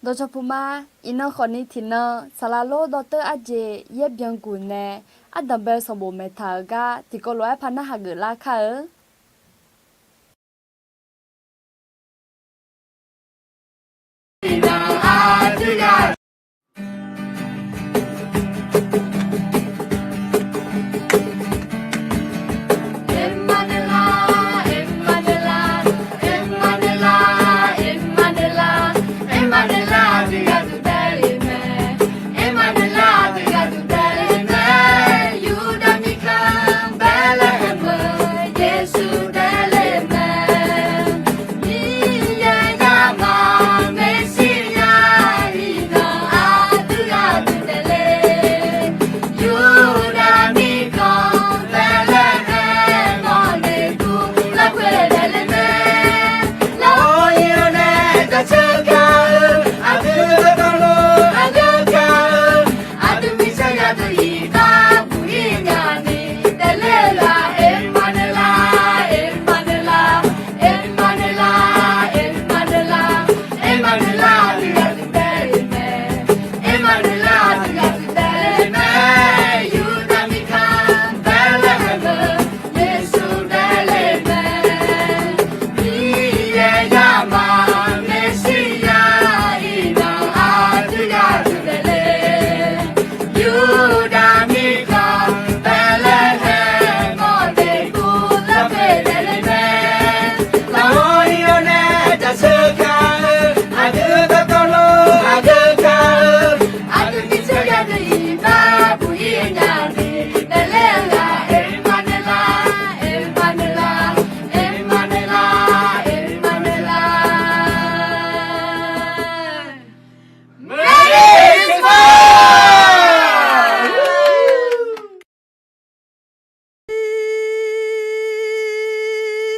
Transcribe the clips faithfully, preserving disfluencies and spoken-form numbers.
Dawqcawq puq ma. Iqnan khawfni tiqnan saqlaq lor dawrteur arjeq yaer byanguq nae ardanq bae-eu sanqbof maeqtaq-euq gar tiqkawv lof-aer par narhaq geuflar kar-eu.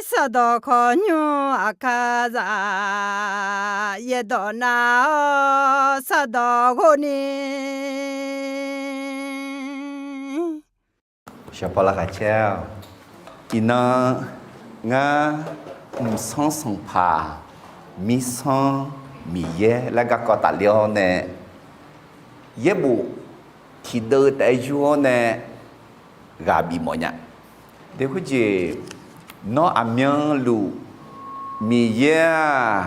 Sardawq khawqnymr aqkar zaq, yaerdawq nar-awr sardawq ghov ni. Shaqpaw laqkhaq caer-awq. Iqnan ngar mqsanr sanqpaq, mirsanr Miqyaer laer garkawv tafler-awr nae, yaerbof tiqdeuv taef-aer yur-awr nae ghaq bif mawf nya. Deuq khoerjeq, nawr aqmyanluf Miqyaer-aq,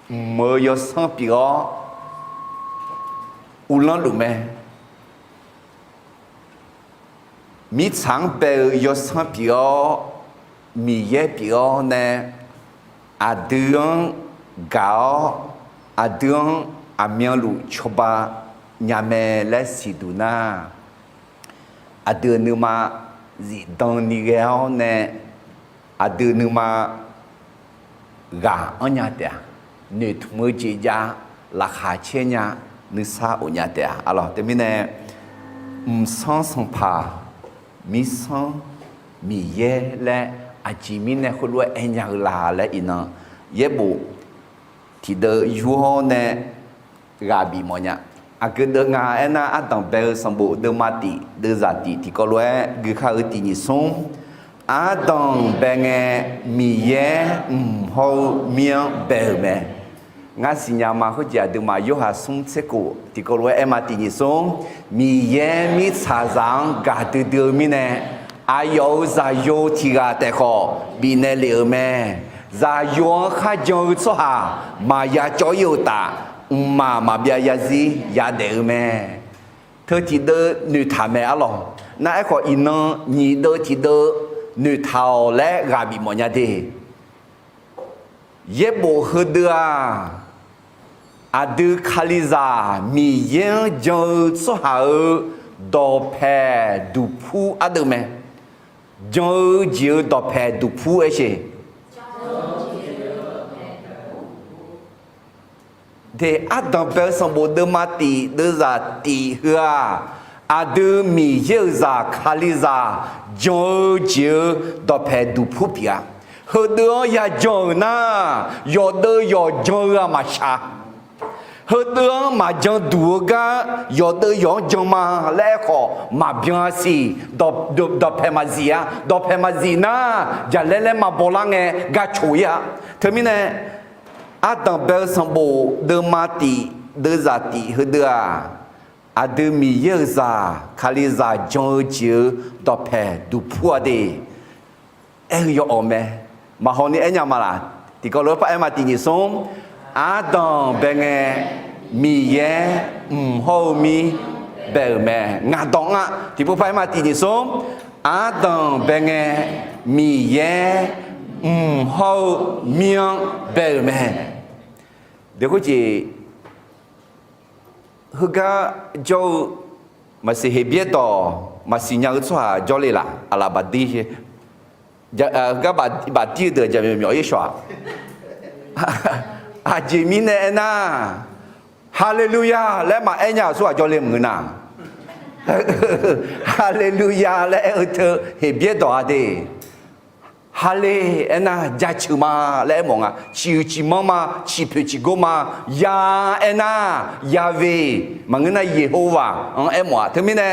mq-eu yawsanr pyeuf-awr uvlanr luf mae. Mirtsaq-anr bae-eu yawsanr pyeuf-awr, Miqyaer pyeuf-awr nae, aqdui-anr gaq-awr, aqdui-anr aqmyanluf cawba nya mae laer siqduq nar, aqdui-euq nuima zifdan ni ghae-awr nae, aqdui nuima ghaq anrnya taef-a. Noeqtmq-eu jeq jav, laqkhaq caer nya, nuisar of nya taef-a. Arlawq, teumirnae mqsanr sanqpaq, mirsanr Miqyaer laer aqjeq mirnae heulof-aer aernya-eu la laer iqnan yaerbof tiqdeuv yur-awr nae ghaq bif mawf nya. Aqgeu deuv nga aernar, ardanq bae-eu sanqbof deuvma tif, deuvzaq tif tiqkawv lof-aer gui kar-eu tiq nyiq smr, ardanq bae ngae Miqyaer mq hawr-eu mir-anr bae-euq mae. Ngar siqnya ma khoerjeq aqduimaf Yorhaq smr tser kof tiqkawv lof-aer aer ma tiq nyiq smr, Miqyaer mirtsaqzaq-anr gaqdui dui-eu mirnae, aqyawf-euq zaqyo tiq ghaq taef khawf bifnaeq lef-euq mae. Zaqyo-anr kharjan-eu tsawrhaq maqya cawv-ir-eu uqtaf, mqmaq maqbyav zarzir yadaef-eu mae. Teu tiqdeuv noeqtaq mae arlawq. Nar aerkhawf, iqnan nyiq deuv tiqdeuv noeqtaq-awq laer ghaq bif mawf nya de. Yaerbof heudeuv-aq, aqdui Kalizaq Miqyaer-anr jan-eu tsawrhaq-euq dawqpaeq duqpur ardeuv mae. Jan-eu jeq-euq dawqpaeq duqpur aersheq. De, ardanq bae-eu sanqbof deuvma tif deuvzaq tif heu-aq, aqdui Miqyaer-euq zaq Kalizaq jan-eu jeq-euq dawqpaeq duqpur pyeuf-a. Heudeuv-anr ya jan-euq nar, yawqdeuv yawq jan-eu ghaq maqshaq. Heudeuv-anr maqjan duq-eu gar yawqdeuv yawq-anr jan ma laer aerkhawf maqbyan-a siq. Dawq, dawqpaeq maqzif-a. Dawqpaeq maqzif nar, jaqlaer laer maqbaw lar ngae gar coq-ir-a. Teumirnae, Ardanq bae-eu sanqbof deuvma tif deuvzaq tif heudeuv-aq, aqdui Miqyaer-euq zaq Kalizaq jan-eu jeq-euq dawqpae duqpur-a de. Aer-eu yawawq mae. Maqhaw ni aernya ma laq? Tiqkawv lof-aer paraer ma. Tiq nyiq smr. Ardanq bae ngae, Miqyaer mq hawr-eu mir bae-euq mae. Ngaq dawq nga tiqpov paraer ma. Tiq nyiq smr. Ardanq bae ngae, Miqyaer mq hawr-eu mir-anr bae-euq mae. Deuq khoerjeq heugar jawr-eu maqsiq Heqbyaer dawq maqsiq nya-eu tsawrhaq jawrle laq? Aqlaf baqdir her. Heugar baqdir-eu deuq-aq jaqmyawf myawf-ir shawq-aq. Aqjeq mirnae aernar, Haleluya laer maqaer nya-euq tsawrhaq jawrle maqngeur nar. Haleluya laer aer-eu teu Heqbyaer dawq-a de. Hale aernar jaceuq ma laer aermawf nga. Ciqhuiq ciqmanr ma, ciqpoeq ciqgor ma. Ya aernar, Yahweh, maqngeur nar Yeqhovaq-anr aermawf-a. Teumirnae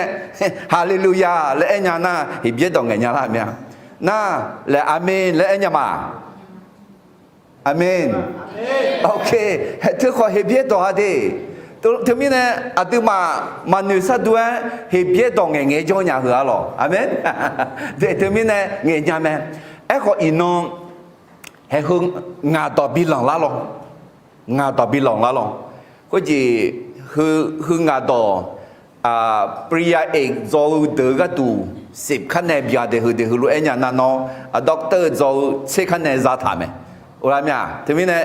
Haleluya laer aer nya nar Heqbyaer dawq ngaeq nya lar mya. Nar laeq Aqmen laer aer nya ma. Aqmen. Ok. Teukhawf Heqbyaer dawq-a de. Teumirnae aqduimaf maqnoeq shardur-aer Heqbyaer dawq ngaeq ngaeq-aer jawr nya heu-a lawq. Aqmen. Teumirnae ngaeq nya mae. Aerkhawf iqnan haeq heu ngaq dawq bi lanq lar lawq. Ngaq dawq bi lanq lar lawq. Khoerjeq heu ngaq dawq, ปริญญาเอก dzaw-eu deuq-eu gharduq sef kar nae byaq daeq heu daeq heu lof-aer nya nar nawr, ด็อกเตอร์ dzaw-eu tser kar nae zataq mae. Oqlar mya. Teumirnae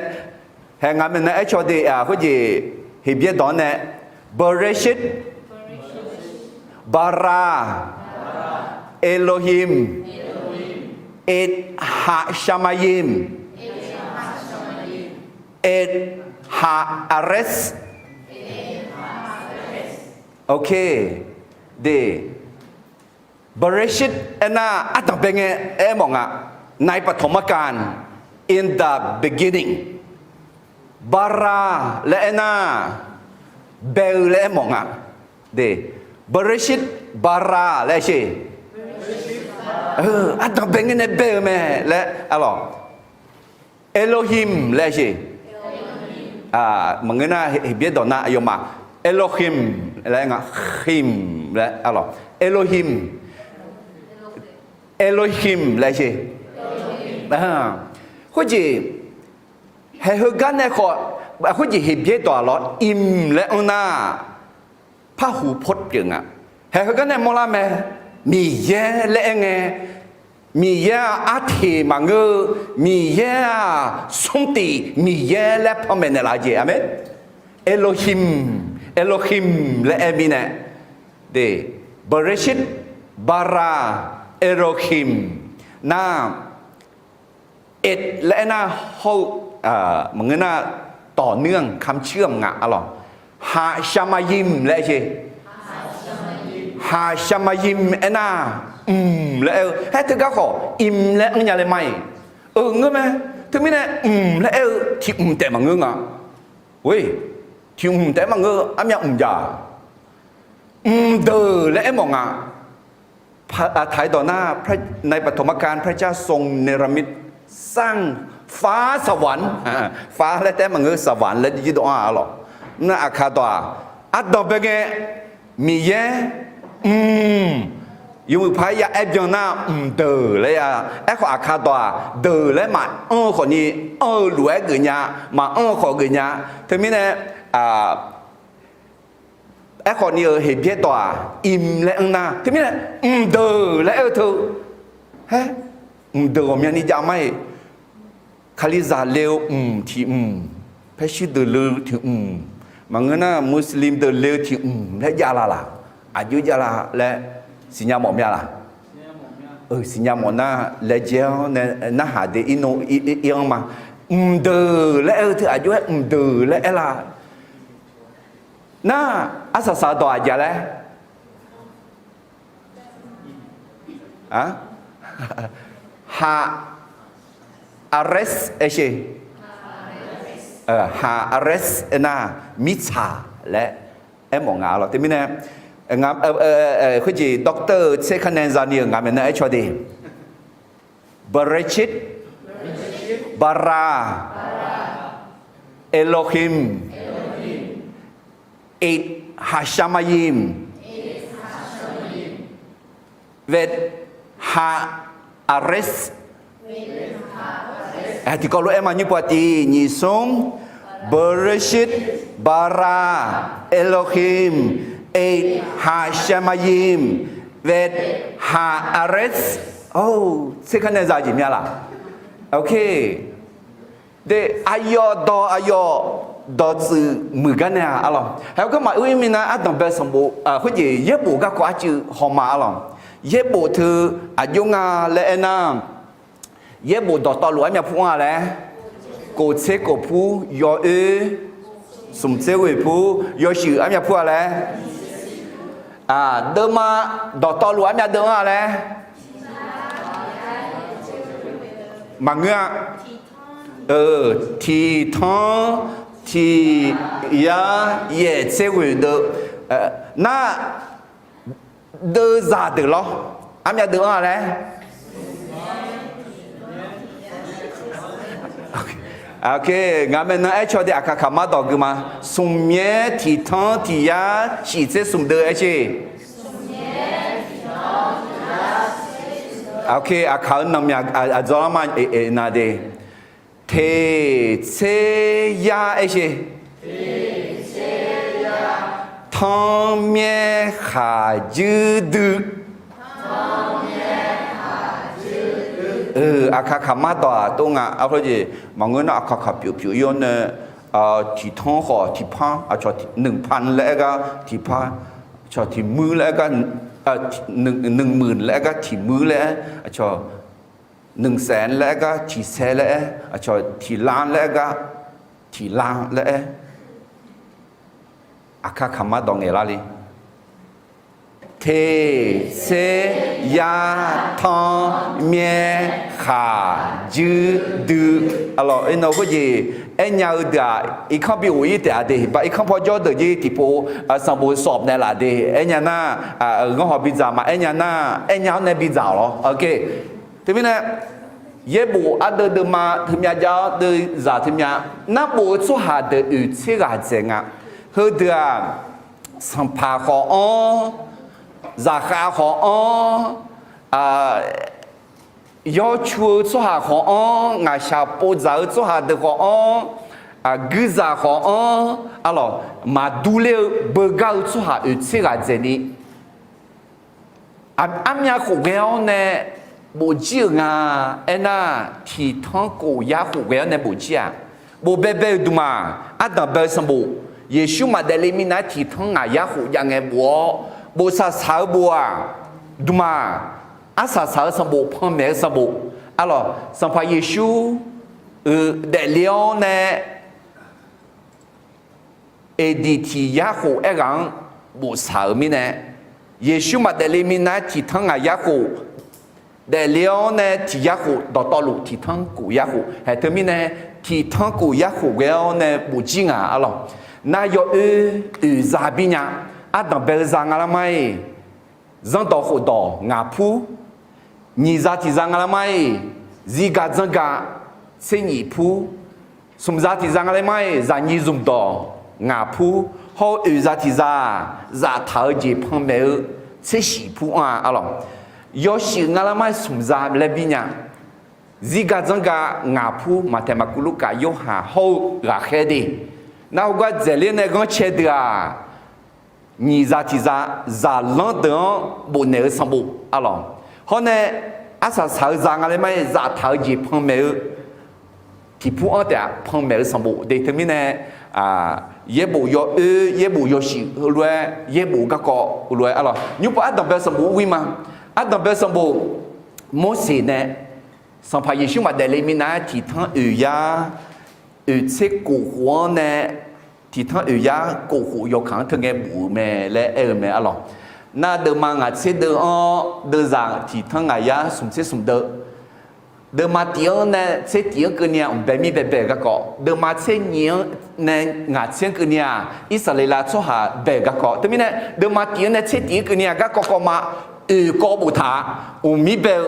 haeq ngaq maeqnan aercaw de-aq khoerjeq Heqbyaer dawq-anr nae Bereshit bara Elohim et ha shamayim et ha aretz. Ok. De, Bereshit aernar ardanq bae ngae aermawf nga. ในปฐมกาล in the beginning. Bara laer aernar bae-eu laer aermawf nga. De, Bereshit bara laer aer sher. Ardanq bae ngae nae bae-eu mae laer arlawq. Elohim laer aer sher. Maqngeur nar Heqbyaer dawq nar aqyawfmaf Elohim laer nga. Him laer arlawq. Elohim. Elohim laer aer sher. Khoerjeq haeq heugar nae khawf, khoerjeq Heqbyaer dawq-aq lawr im laer anr nar parhuq pawr pyeuf nga. Haeq heugar nae mawrlar mae. Miqyaer laer aer ngae, Miqyaer-aq arteq maqngeur-eu, Miqyaer-aq smrtif Miqyaer laer panmaeq naeqlaf-eu jeq. Aqmen. Elohim, Elohim laer aer mirnae, de, Bereshit bara Elohim nar, et laer aernar hawr-eu, maqngeur nar dawq nuir-anr kamq cuir-anr nga arlawq. Ha shamayim laer aer sher. Ha shamayim aernar mq laer aer-eu. Haer teugar khawf im laer anr nya le ma-iq. Euq ngeur mae. Teumirnae mq laer aer-eu tiq mq taef maqngeur nga. Oe, tiq mq taef maqngeur armyav mq jav. Mqdeuq laer aermawf nga. ไทย dawq nar ในปฐมกาล พระเจ้าทรงเนรมิต สร้างฟ้าสวรรค์ ฟ้า laer taef maqngeur สวรรค์ laer jirdawv-anr arlawq. Nar Aqkaq dawq-aq, ardanq bae ngae Miqyaer mq, yawmuiq paq-aer ya aer byan nar mqdeuq laer ya. Aerkhawf Aqkaq dawq-aq deuq laer maqanr-eu khawfni, anr-eu lof-aer geuf nya, maqanr-eu khawf geuf nya. Teumirnae Aerkhawf ni-euq Heqbyaer dawq-aq, im laer anr nar, teumirnae mqdeuq laer aer-eu teu, haer, mqdeuq ghawqmyani jav mar-iq, Kalizaq le-eu mq tiq mq, Paershuir deuq le-eu tiq mq, maqngeur nar Muslim deuq le-eu tiq mq laer jav la laq? Aqjox jav la laer siqnya mawf mya laq? Siqnya mawf nar laejae-anr nae narhaq de ir-anr ma. Mqdeuq laer aer-eu teu aqjox-aer mqdeuq laer aer la? Nar, arsaq saq dawq aqjeq laer? Ha, ares aer sher. Ha ares aernar, mirtsaq laer aermawf nga lawq. Teumirnae, khoerjeq doctor-eu tser kar nae zani-euq ngaq maeqnan aer caw de. Bereshit bara, Elohim, Et Hashamayim, Veth Haaretz. Tiqkawv lof-aer ma, nymr pov tiq nyiq smr. Bereshit bara Elohim et hashamayim veth haaretz. Tser kar nae za jeq mya laq. Ok. De, aqyawf dawq aqyawf dawqtsuif muiq gar nae-aq arlawq. Haeq gar maqur-ir minav ardanq bae sanqbof khoerjeq yaerbof garkawv arcuiv hawma arlawq. Yaerbof teu aqjox nga laer aernar, yaerbof dawqtawvluf armyav pur-anr-a laer, kof tser kof pur yawoer, smq tser ghoeq pur yawshuif armyav pur-a laer, deuvma dawqtawvluf armyav deuv-anr-a laer, maqngeur-a. Tiqtanr tiq yar yaef tser ghoeq deuv. Nar, deuvzaq deuq lawr, armyav deuv-anr-a laer. Ok, ngaq maeqnan aercaw de, aqkaq kaqmar dawq gui ma. Smq myaer tiqtanr tiq yar shif tser smq deuv aer sher. Ok, aqkaq-eu nanqmyaq aqdzawlar ma, eq, eq, na de. Teq tser yar aer sher. Tanr myaer khaqdzuir dui. Aqkaq kaqmar dawq-aq tov nga. Arjeq maqngeur nar, aqkaq kaq pyeuf pyeuf-ir-awr nae, tiqtanr khawf tiqpanr, aqcawq nuiqpan laer aer gar tiqpanr, aqcawq tiqmuir laer aer gar, nuimuiq laer aer gar tiqmuir laer aer, aqcawq nuisaef laer aer gar tiqsaer laer aer, aqcawq tiqlar laer aer gar tiqlar laer aer. Aqkaq kaqmar dawq ngaeqlar le. Teq tser yar tanr myaer khaqdzuir dui. Arlawq, iqnan khoerjeq aernya-eu deuq-aq, irkanr bi ghof-ir taef-a de. Ba irkanr paw jawr deuq jir tiqpov sanqbof sawf naeqlaf de. Aernya nar, ghanrhawq bidzaq maqaer nya nar, aernya-awr nae bidzaq-awq lawr. Teumirnae, yaerbof ardeuv deuvma teumyav jav-awr deuvzaq teumyav, narbof-eu tsawrhaq deuq oeq tser ghaq dzaeq nga. Heudeuq-aq, sanqpaq khawf-anr, zaqkhav khawf-anr, yawcu-eu tsawrhaq khawf-anr, ngaqshaq povdzaq-eu tsawrhaq deuq khawf-anr, guirzaq khawf-anr, arlawq, maqdur ler-eu beugar-eu tsawrhaq oeq tser ghaq dzaeq ni, armyav khof ghae-awr nae bofjir-euq nga. Aernar, tiqtanr kof yar khof ghae-awr nae bofjir-aq, bof baebae-euq dmq-aq, ardanq bae-eu sanqbof, Yeqsur maqdaef le minav-aer tiqtanr ngaq yar khof jav ngae bof-awr, bof saqsaq-eu bof-aq, dmq-aq, arsaq saq-eu sanqbof, panmaeq-eu sanqbof, arlawq, Sanqpaq Yeqsur-euq daefle-awr nae, eqdiq tiq yar khof aerghaq-anr bofsaq-euq mirnae, Yeqsur maqdaef le minav-aer tiqtanr ngaq yar khof daefle-awr nae tiq yar khof, dawqtawvluf tiqtanr kof yar khof haeq teumirnae, tiqtanr kof yar khof ghae-awr nae bofjir ngaq arlawq. Nar yawoer oeq za bir nya, ardanq bae-eu za nga lar mar-iq, zanrdawq khofdawq ngaq pur, nyiq za tiq za nga lar mar-iq, zirgaq dzanrgaq tser nyif pur, smq za tiq za nga lar mar-iq, zaqnyiq zmqdawq ngaq pur, hawr-eu oeq za tiq za-aq, zaftaq-eu jeq panmaeq-eu tser shif pur-anr-a arlawq. Yawshuif nga lar mar-iq smq za laer bir nya. Zirgaq dzanrgaq ngaq pur, Maqtaeq, Maqkuv, Lurkaf, Yorhaq hawr-eu ghaqkhaer de. Nar heugar dzaeqler nae ghanrcae deuq-aq, nyiq za tiq za, zaqlanr deuq-anr bofnaeq-eu sanqbof arlawq. Hawr nae arsaq saq-eu za nga lar mar-iq, zaftaq-eu jeq panmaeq-eu tiqpur-anr taef-aq panmaeq-eu sanqbof de. Teumirnae, yaerbof yawoer, yaerbof yawshuif heulof-aer yaerbof garkawv heulof-aer arlawq. Nymr pov ardanq bae sanqbof ur gir ma. Ardanq bae sanqbof, Morseq nae Sanqpaq Yeqsur maqdaef le minav-aer tiqtanr oeq yar oeq tser kof khof-anr nae, tiqtanr oeq yar kof khof yawkaq-anr teu ngae bof-euq mae laer aer-eu mae arlawq. Nar deuvma ngaq tser deuv-anr deuvzaq tiqtanr ngaq yar smq tser smq deuv. Deuvma tiq-anr nae tser tiq-anr keuvni-aq, mqbae mir baebae-euq garkawv. Deuvma tser nyiq-anr nae ngaq tser-anr keuvni-aq, Irsaqleqlav tsawrhaq bae-euq garkawv. Teumirnae, deuvma tiq-anr nae tser tiq-anr keuvni-aq, garkawv kawv ma, oeq kawv boftaq-a, mqmir bae-eu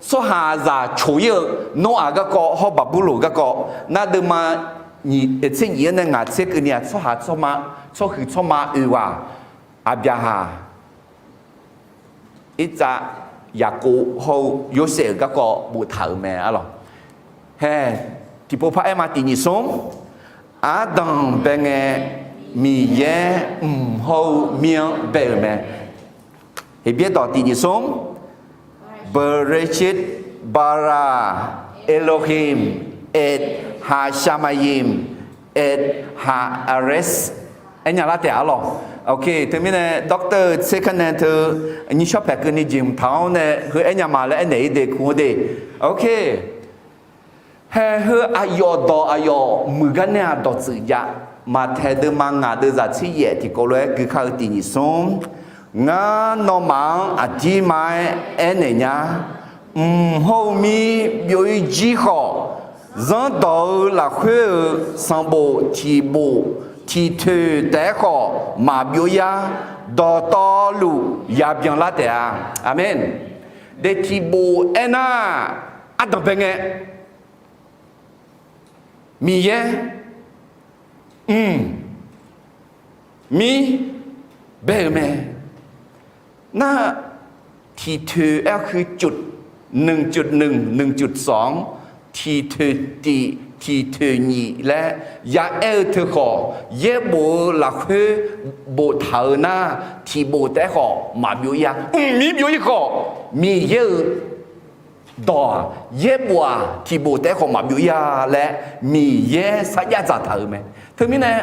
tsawrhaqzaq coq-ir-eu Noraq garkawv hawr Baqburloq garkawv. Nar deuvma tser nyif-anr nae ngaq tser keuvni-aq, tsawrhaq tsawrma, tsawrhuiq tsawrma oeq ghaq, Aqbyaqhaq, Irtsav, Yaqkov hawr-eu Yorsaev-euq garkawv boftaq-euq mae arlawq. Hae, tiqpov par aer ma, tiq nyiq smr. Ardanq bae ngae, Miqyaer mq hawr-eu mir-anr bae-euq mae. Heqbyaer dawq tiq nyiq smr. Bereshit bara Elohim et hashamayim et haaretz. Aernya lar taef arlawq. Ok, teumirnae Doctor tser kar nae teu nyir shawr paeq keuvni jeq mqtaq-anr nae heu aernya ma laer aernaeq-ir de, kur-eu de. Ok. Hae heu aqyawf dawq aqyawf muiq gar nae-aq dawqtsuif jav. Maqtaeq deuvma ngaq deuvzaq tser yaef tiqkawv lof-aer gui kar-eu tiq nyiq smr. Ngar nawmaf-anr aqdirma-aer aernaeq nya. Mq hawr-eu mir byov-ir jir khawf, zanrdawq-eu lafkhoer-euq sanqbof tiqbof tiqtoeq taef-aer khawf maqbyov yar. Dawqtawvluf yabyan lar taef-a. Aqmeq. De tiqbof aernar, ardanq bae ngae, Miqyaer mq mir bae-eu mae. Nar, tiqtoeq aer-eu heu cuf, nq cuf nq nq cuf sawq-anr tiqtoeq tiq tiqtoeq nyiq laer ya aer-eu teu khawf, yaerbof-eu lafkhoer boftaq-eu nar, tiqbof taef-aer khawf maqbyov ir-a. Mq mir byov-ir khawf, Miqyaer-euq dawq-aq, yaerbof-aq tiqbof taef-aer khawf maqbyov ir-a laer Miqyaer sarjax dzaqtaq-euq mae. Teumirnae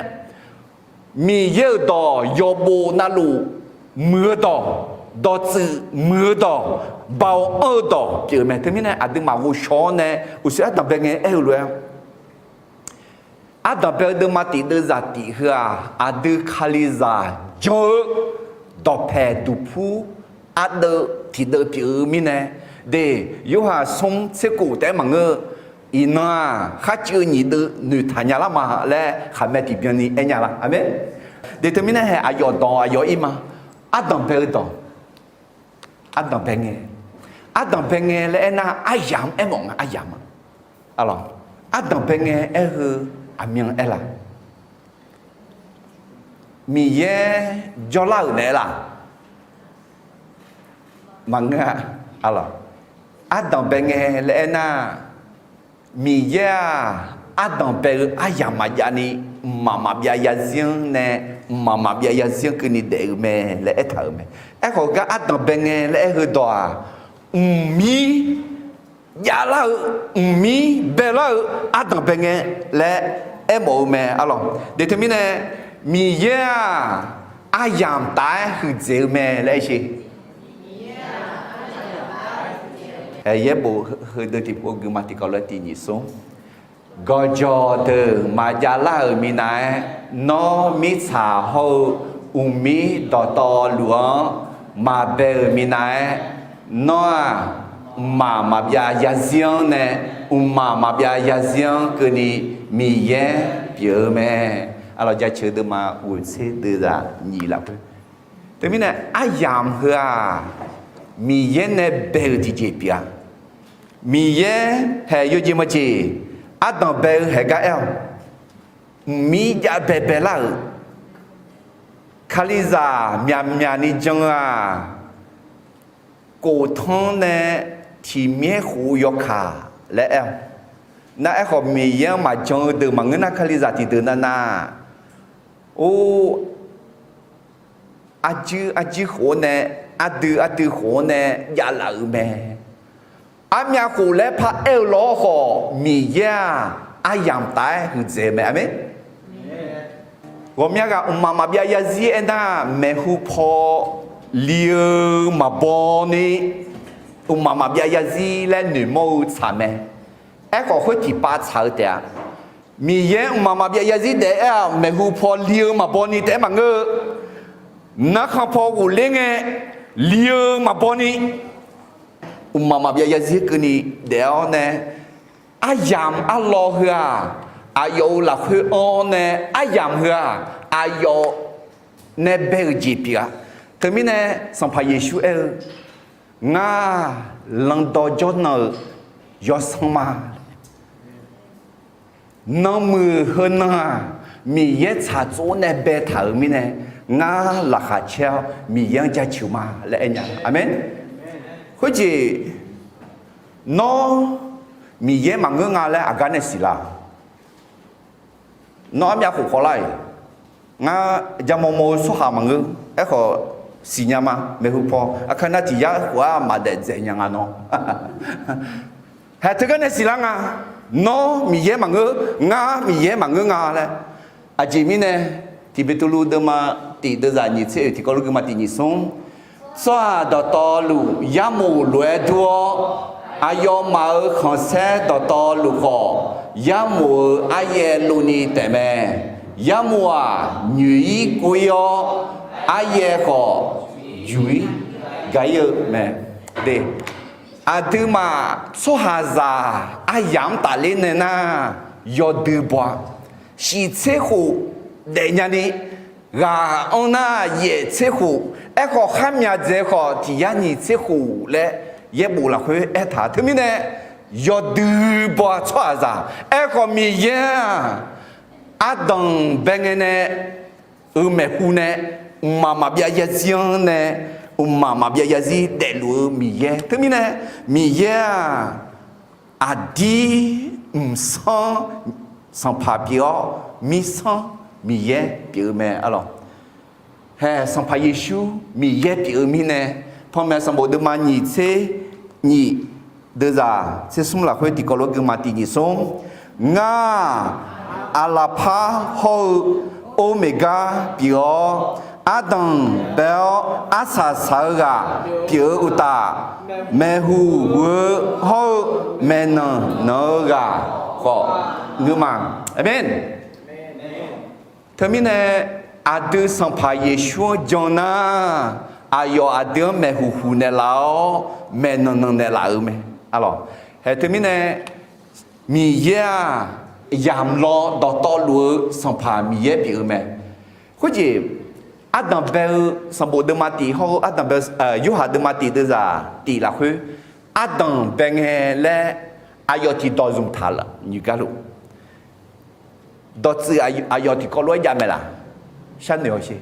Miqyaer-euq dawq yawqbof navluf muiq-eu dawq, dawqtsuif muiq-eu dawq, baoq anr-eu dawq pyeuf-eu mae. Teumirnae aqduimaf ghovshaw-awr nae uqshoe ardanq bae ngae aer-eu lof-aer, ardanq bae-eu deuvma tiq deuvzaq tiq heu-aq, aqdui Kalizaq jan-eu dawqpaeq duqpur ardeuv tiqdeuv pyeuf-eu mirnae, de, Yorhaq smr tser kof taef-aer maqngeur-eu, iqnan-aq kharcuiv-eu nyiq deuv noeqtaq nya lar ma laer khaqmae tiqbyan ni aernya lar. Aqmeq. De teumirnae hae aqyawf dawq aqyawf ir ma. Ardanq bae-eu dawq, ardanq bae ngae, ardanq bae ngae laer aernar, aryamq-anr aermawf nga, aryamq-a. Arlawq, ardanq bae ngae aer-eu aqmyan aer la? Miqyaer jawrlar-euq naeq-aer la? Maqngeur-a. Arlawq, ardanq bae ngae laer aernar, Miqyaer-aq, ardanq bae-eu aryamq maqjav ni, mqmaq maqbyav yarzir-anr nae, mqmaq maqbyav yarzir-anr keuvni daef-eu mae laer aertaq-euq mae. Aerkhawf gar ardanq bae ngae laer aer-eu dawq-aq, mqmir javlar-eu, mqmir baelar-eu ardanq bae ngae laer aermawf-eu mae arlawq. De teumirnae, Miqyaer-aq, aryamq taf-aer huiqdzaeq-eu mae laer aer sher. Yaerbof heudeuq tiqpov guima tiqkawv lof-aer tiq nyiq smr. Gawqjawq deuq maqjav lar-euq minav-aer, nawr mirtsaq hawr-eu uqmir dawqtawvluf-anr maqbae-euq minav-aer, nawr-aq, mqmaq maqbyav yarzir-anr nae, mqmaq maqbyav yarzir-anr keuvni Miqyaer pyeuf-eu mae. Arlawq, jaceuq deuvma ghoeqtser deuvzaq nyiq lafkhoer. Teumirnae aryamq heu-aq, Miqyaer nae bae-euq tiqjeq pyeuf-a. Miqyaer haeq yawjeq mawjeq ardanq bae-eu haeq gar aer-awq. Mqmir jav baebae lar-euq, Kalizaq myaqmyaq ni jan-eu-aq, kof tanr nae tiq myaer khof-eu yawkaq laer aer-awq. Nar aerkhawf, Miqyaer-anr maqjan-eu deuq maqngeur nar, Kalizaq tiqdeuq navnav, or, arjuir arjuir khof-anr nae, ardui ardui khof-anr nae javlaf-euq mae. Armyav khof laer paraer-eu lawr khawf, Miqyaer-aq, aryamq taf-aer huiqdzaeq-eu mae. Aqmeq. Ghawqmya ghaq mqmaq maqbyav yarzir aernar, maeqhu paw li-eu maqbaw ni, mqmaq maqbyav yarzir laer noeqmawr-eu tsaq mae. Aerkhawf, khoer tiqpav tsaq-eu taef-a. Miqyaer mqmaq maqbyav yarzir daef-aer-aq, maeqhu paw li-eu maqbaw ni taef-aer maqngeur-eu, narkhan paw ghofler ngae li-eu maqbaw ni, mqmaq maqbyav yarzir keuvni daef-awr nae, aryamq arlawr heu-aq, aqyawf-euq lafkhoer anr-awr nae, aryamq heu-aq, aqyawf nae bae-euq jeq pyeuf-a. Teumirnae Sanqpaq Yeqsur aer-eu, Ngar, landawv jawrnan-euq yawsanr ma. Nanmuiq heunan-aq, Miqyaer tsaqtsov nae baetaq-euq mirnae, ngar laqkhaq caer-awr Miqyaer-anr jaceuq ma laer aernya. Aqmeq. Khoerjeq, nawr Miqyaer maqngeur nga laer aqgar nae siqlar? Nawr armyav khof khawvlar-iq, ngar jamaw maw-eu tsawrhaq maqngeur. Aerkhawf, siqnya ma maeqhu paw. Aqkaq nar tiq yar khof-aq maqdaef dzaeq nya nga nawr. Haeq teugar nae siqlar nga. Nawr Miqyaer maqngeur, ngar Miqyaer maqngeur nga laer. Aqjeq mirnae, Tiqbeqtuvluv deuvma tif deuvzaq nyiq tser oeq tiqkawv lof guima tiq nyiq smr, tsawrhaq dawqtawvluf yarmof lof-aer dur-awr, aqyawfmaf-euq khanqsaer dawqtawvluf khawf, yarmof-euq aryaev lov ni taef mae. Yarmof-aq, nyoeq-ir kov-ir-awr, aryaev khawf yuq-ir gaq-ir-eu mae. De, aqduimaf tsawrhaqzaq aryamq-anr tafler nae nar, yawdui baw-a. Shiq tser khof daefnya ni, ghaq-anr nar yaef tser khof, aerkhawf kharmyaq dzaeq khawf tiq yar nyiq tser khof laer yaerbof lafkhoer aertaq. Teumirnae yawdui baw-a tsawrhaqzaq. Aerkhawf Miqyaer-aq, ardanq bae ngae nae, euq maeqhu nae, mqmaq maqbyav yarzir-anr nae, mqmaq maqbyav yarzir daefluf-eu Miqyaer. Teumirnae Miqyaer-aq, aqdir mqsanr sanqpaq pyeuf-awr, mirsanr Miqyaer pyeuf-eu mae. Arlawq, haeq Sanqpaq Yeqsur Miqyaer pyeuf-eu mirnae, panmaeq sanqbof deuvma nyiq tser nyiq deuvzaq tser smr lafkhoer tiqkawv lof guima tiq nyiq smr, Ngar-aq, aqlaqpar hawr-eu Ormeqgar pyeuf-awr, ardanq bae-awr arsaq saq-eu ghaq pyeuf-eu uqtaf, maeqhu huiq-eu hawr-eu maeqnan nan-eu ghaq khawf ngeur ma. Aqmeq. Teumirnae aqdui Sanqpaq Yeqsur-anr jan nar, aqyawf aqdui-anr maeqhu huiq naeqlaf-awr, maeqnan nan naeqlaf-euq mae. Arlawq, haeq teumirnae Miqyaer-aq, yamq law dawqtawvluf-eu Sanqpaq Miqyaer pyeuf-eu mae. Khoerjeq, ardanq bae-eu sanqbof deuvma tif hawr-eu ardanq bae-eu, Yorhaq deuvma tif deuvzaq tif lafkhoer, ardanq bae ngae laer aqyawf tiqdawq zmq taq nyiq gar luf. Dawqtsuif aqyawf tiqkawv lof-aer jav mae laf? Sharnoeq-awq sher.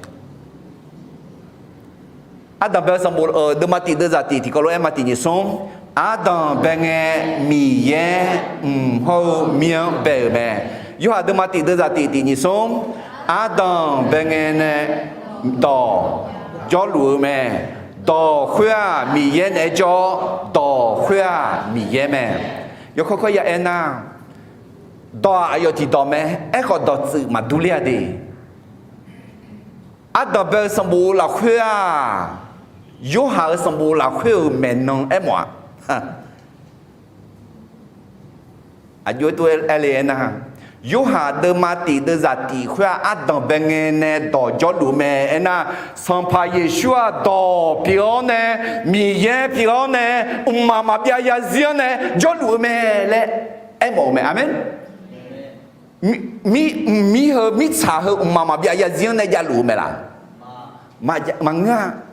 Ardanq bae-eu sanqbof deuvma tif deuvzaq tif tiqkawv lof-aer ma tiq nyiq smr, ardanq bae ngae Miqyaer mq hawr-eu mir-anr bae-euq mae. Yorhaq deuvma tif deuvzaq tif tiq nyiq smr, ardanq bae ngae nae dawq jawrluf-eu mae. Dawq khoer-aq Miqyaer naeq-aer jawr-awr, dawq khoer-aq Miqyaer mae. Yawkawr kawr ya aernar, dawq-aq aqyawf tiqdawq mae. Aerkhawf dawqtsuif maqdur ler-a de. Ardanq bae-eu sanqbof lafkhoer-aq, Yorhaq-euq sanqbof lafkhoer-euq maeqnan aermawf-aq, aqjox-aer tov-aer le aernar, Yorhaq deuvma tif deuvzaq tif khoer-aq, ardanq bae ngae nae dawq jawrluf mae aernar, Sanqpaq Yeqsur-aq dawq pyeuf-awr nae, Miqyaer pyeuf-awr nae, mqmaq maqbyav yarzir-anr nae jawrluf-eu mae laer aermawf-eu mae. Aqmeq. Mqmir heu mirtsaq heu mqmaq maqbyav yarzir-anr nae javluf-eu mae laf? Maqngeur-a.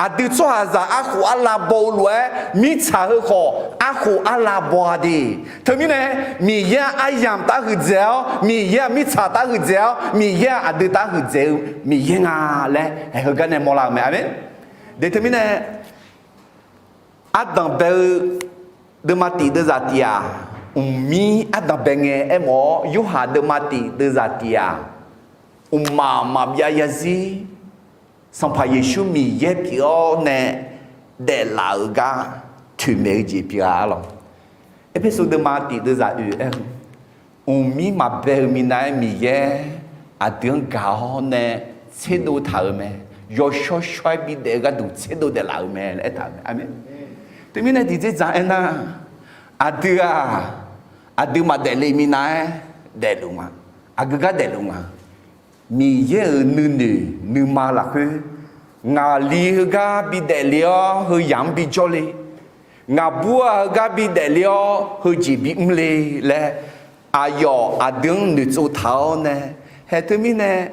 Aqdui tsawrhaqzaq arkhof arlav baw-eu lof-aer mirtsaq heu khawf arkhof arlav baw-a de. Teumirnae Miqyaer-aq aryamq taf huiqdzaeq-awr, Miqyaer-aq mirtsaq taf huiqdzaeq-awr, Miqyaer-aq aqdui taf huiqdzaeq-eu Miqyaer nga laer heugar nae mawrlar-eu mae. Aqmeq. De teumirnae ardanq bae-eu deuvma tif deuvzaq tif-aq, mqmir ardanq bae ngae aermawf-awr, Yorhaq deuvma tif deuvzaq tif-aq, mqmaq maqbyav yarzir Sanqpaq Yeqsur Miqyaer pyeuf-awr nae daeflaf-euq gar toeqmaeq-eu jeq pyeuf-a. Arlawq, Erpersu deuvma tif deuvzaq oeq aer-eu, mqmir maqbae-eu minav-aer Miqyaer aqdui-anr gaq-awr nae tserdov taq-euq mae. Yawshawr shawr-aer bidaef-eu gharduq tserdov daeflaf-euq mae laer aertaq-euq mae. Aqmeq. Teumirnae tiqdzerdzaq aernar, aqdui-aq, aqdui maqdaef le minav-aer daefluf nga. Aqgeu gar daefluf nga. Miqyaer-euq nuinoeq nuima lafkhoer, ngaqli heugar bidaef le-awr heuyaq-anr bijawr le, ngaqbur-aq heugar bidaef le-awr heujeq bimr le laer, aqyawf aqdui-anr noeqtsov taq-awr nae, haeq teumirnae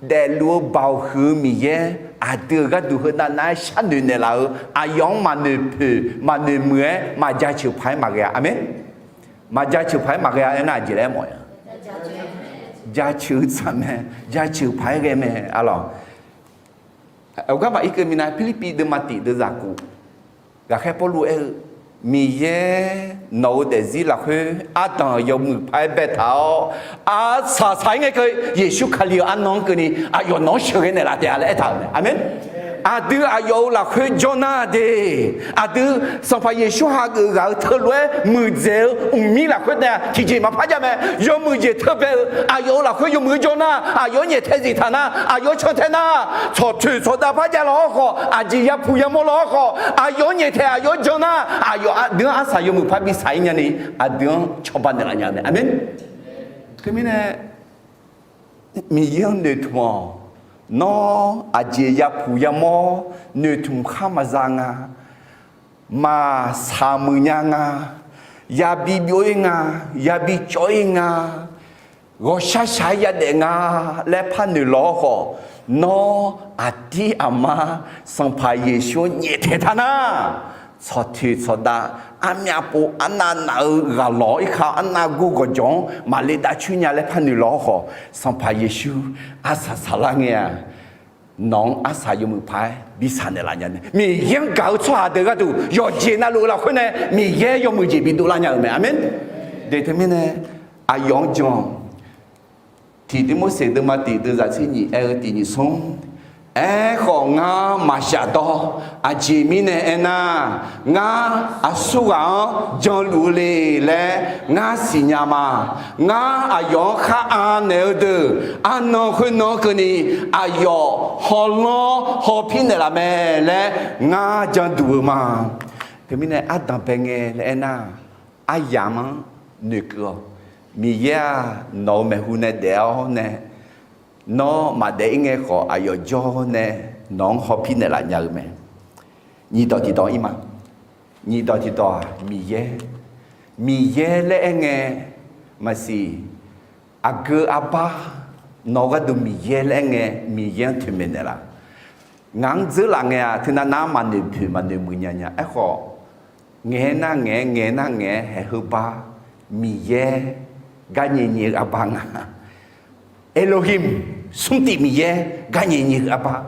daefluf-eu baoq huiq-eu Miqyaer aqdui-euq gharduq heunav nav-aer sharnoeq naeqlaf-eu, aqyawf-anr maqnoeq poeq maqnoeq muiq-aer maqjaceuq paq-aer maqghae-a. Aqmeq. Maqjaceuq paq-aer maqghae-a aernar aqjeq laer aermawf-a. jaceuq-eu tsaq mae, jaceuq paq-aer ghae mae, arlawq. Aqgar maq irkeuv minav, Pirlirpiv deuvma tiq deuvzaq kof, ghaqkhaer Pawrluv aer-eu, Miqyaer nawq-eu daefzir lafkhoer ardanq yawmuiq paq-aer baetaq-awr, arsaq saq-aer ngae keuv Yeqsur Kali-euq arnan-anr keuvni aqyawf nawq-anr sheuqghae naeqlaf taef-a laer aertaq-euq mae. Aqmeq. Aqdui aqyawf-euq lafkhoer jawr nar de, aqdui Sanqpaq Yeqsur hageuf ghaq-eu teulof-aer muiqdzaeq-eu mqmir lafkhoer taef-a tiqjeq maqpar jav mae. Yawmuiq jeq teubae-eu aqyawf-euq lafkhoer yawmuiq-aer jawr nar, aqyawf-anr nyaeftaeq ziftaeq nar, aqyawf-anr cantae nar, tsawqtoeq tsawqdav par jav law-awr khawf, aqjeq yapuq yamawr law-awr khawf, aqyawf-anr nyaeftaeq aqyawf-anr jan nar, aqyawf aqdui-anr arsaq yawmuiq paq-aer bi saq-ir nyani, aqdui-anr cawba naeqlaf nya-eu mae. Aqmeq. Teumirnae Miqyaer-anr noeqtmq-awq. Nawr aqjeq yapuq yamawr noeqtmq khar maqza nga, maqsaq muiq nya nga, yabi byov-ir nga, yabi cawv-ir nga, ghawqshar shaq-aer yadaef nga laer par noeqlawq-awr khawf, nawr aqdir aqmar Sanqpaq Yeqsur-anr nyaeftaeq taq nar, tsawqtoeq tsawqdav, armyav pov arnav naf-eu ghaqlawq-ir ka arnav gor gawqjawq-anr maqle dav coer nya laer par noeqlawq-awr khawf, Sanqpaq Yeqsur arsaq saqlar ngae-aq, nawq-anr arsaq yawmuiq paq-aer bi saq naeqlaf nya mae. Miqyaer-anr gaq-eu tsawrhaq deuq gharduq yawqjeq navluf-eu lafkhoer nae Miqyaer yawmuiq jeq bi dovlar nya-euq mae. Aqmeq. Deuq teumirnae aqyawf-anr jan Tiq Tirmorseq deuvma tiq deuvzaq tser nyiq aer-eu tiq nyiq smr. Aerkhawf ngar maqshaf dawr. Aqjeq mirnae aernar, ngar aqsurghaq-anr janluf-eu le laer ngar siqnya ma. Ngar aqyawf-anr khar anaeq-eu deuq arnan khoernan-anr keuvni aqyawf hawlanr hawpir naeqlaf mae laer ngar janduq-eu ma. Teumirnae ardanqbae ngae laer aernar, aryamq-anr noeqkeuv-awq. Miqyaer-aq, nawq-euq maeqhu nae daef-awr nae, nawr maqdaef-ir ngae khawf aqyawf jawr nae nawq-anr hawpir naeqlaf nya-eu mae. Nyiqdawq tiqdawq-ir ma. Nyiqdawq tiqdawq-aq Miqyaer. Miqyaer laer aer ngae maqsiq, aqgeu arbar nawq gharduq Miqyaer laer aer ngae, Miqyaer-anr toeqmaeq naeqlaf. Ngaq-anr dzeurlaf ngae-aq, teunav nar maqnoeq poeq maqnoeq muiq nya nya. Aerkhawf, ngaeq-aer nar ngaeq-aer, ngaeq-aer nar ngaeq-aer haeq heu bar, Miqyaer garnyae nyae-eu arbar nga. Elohim, smrtif Miqyaer garnyae nyae-eu arbar.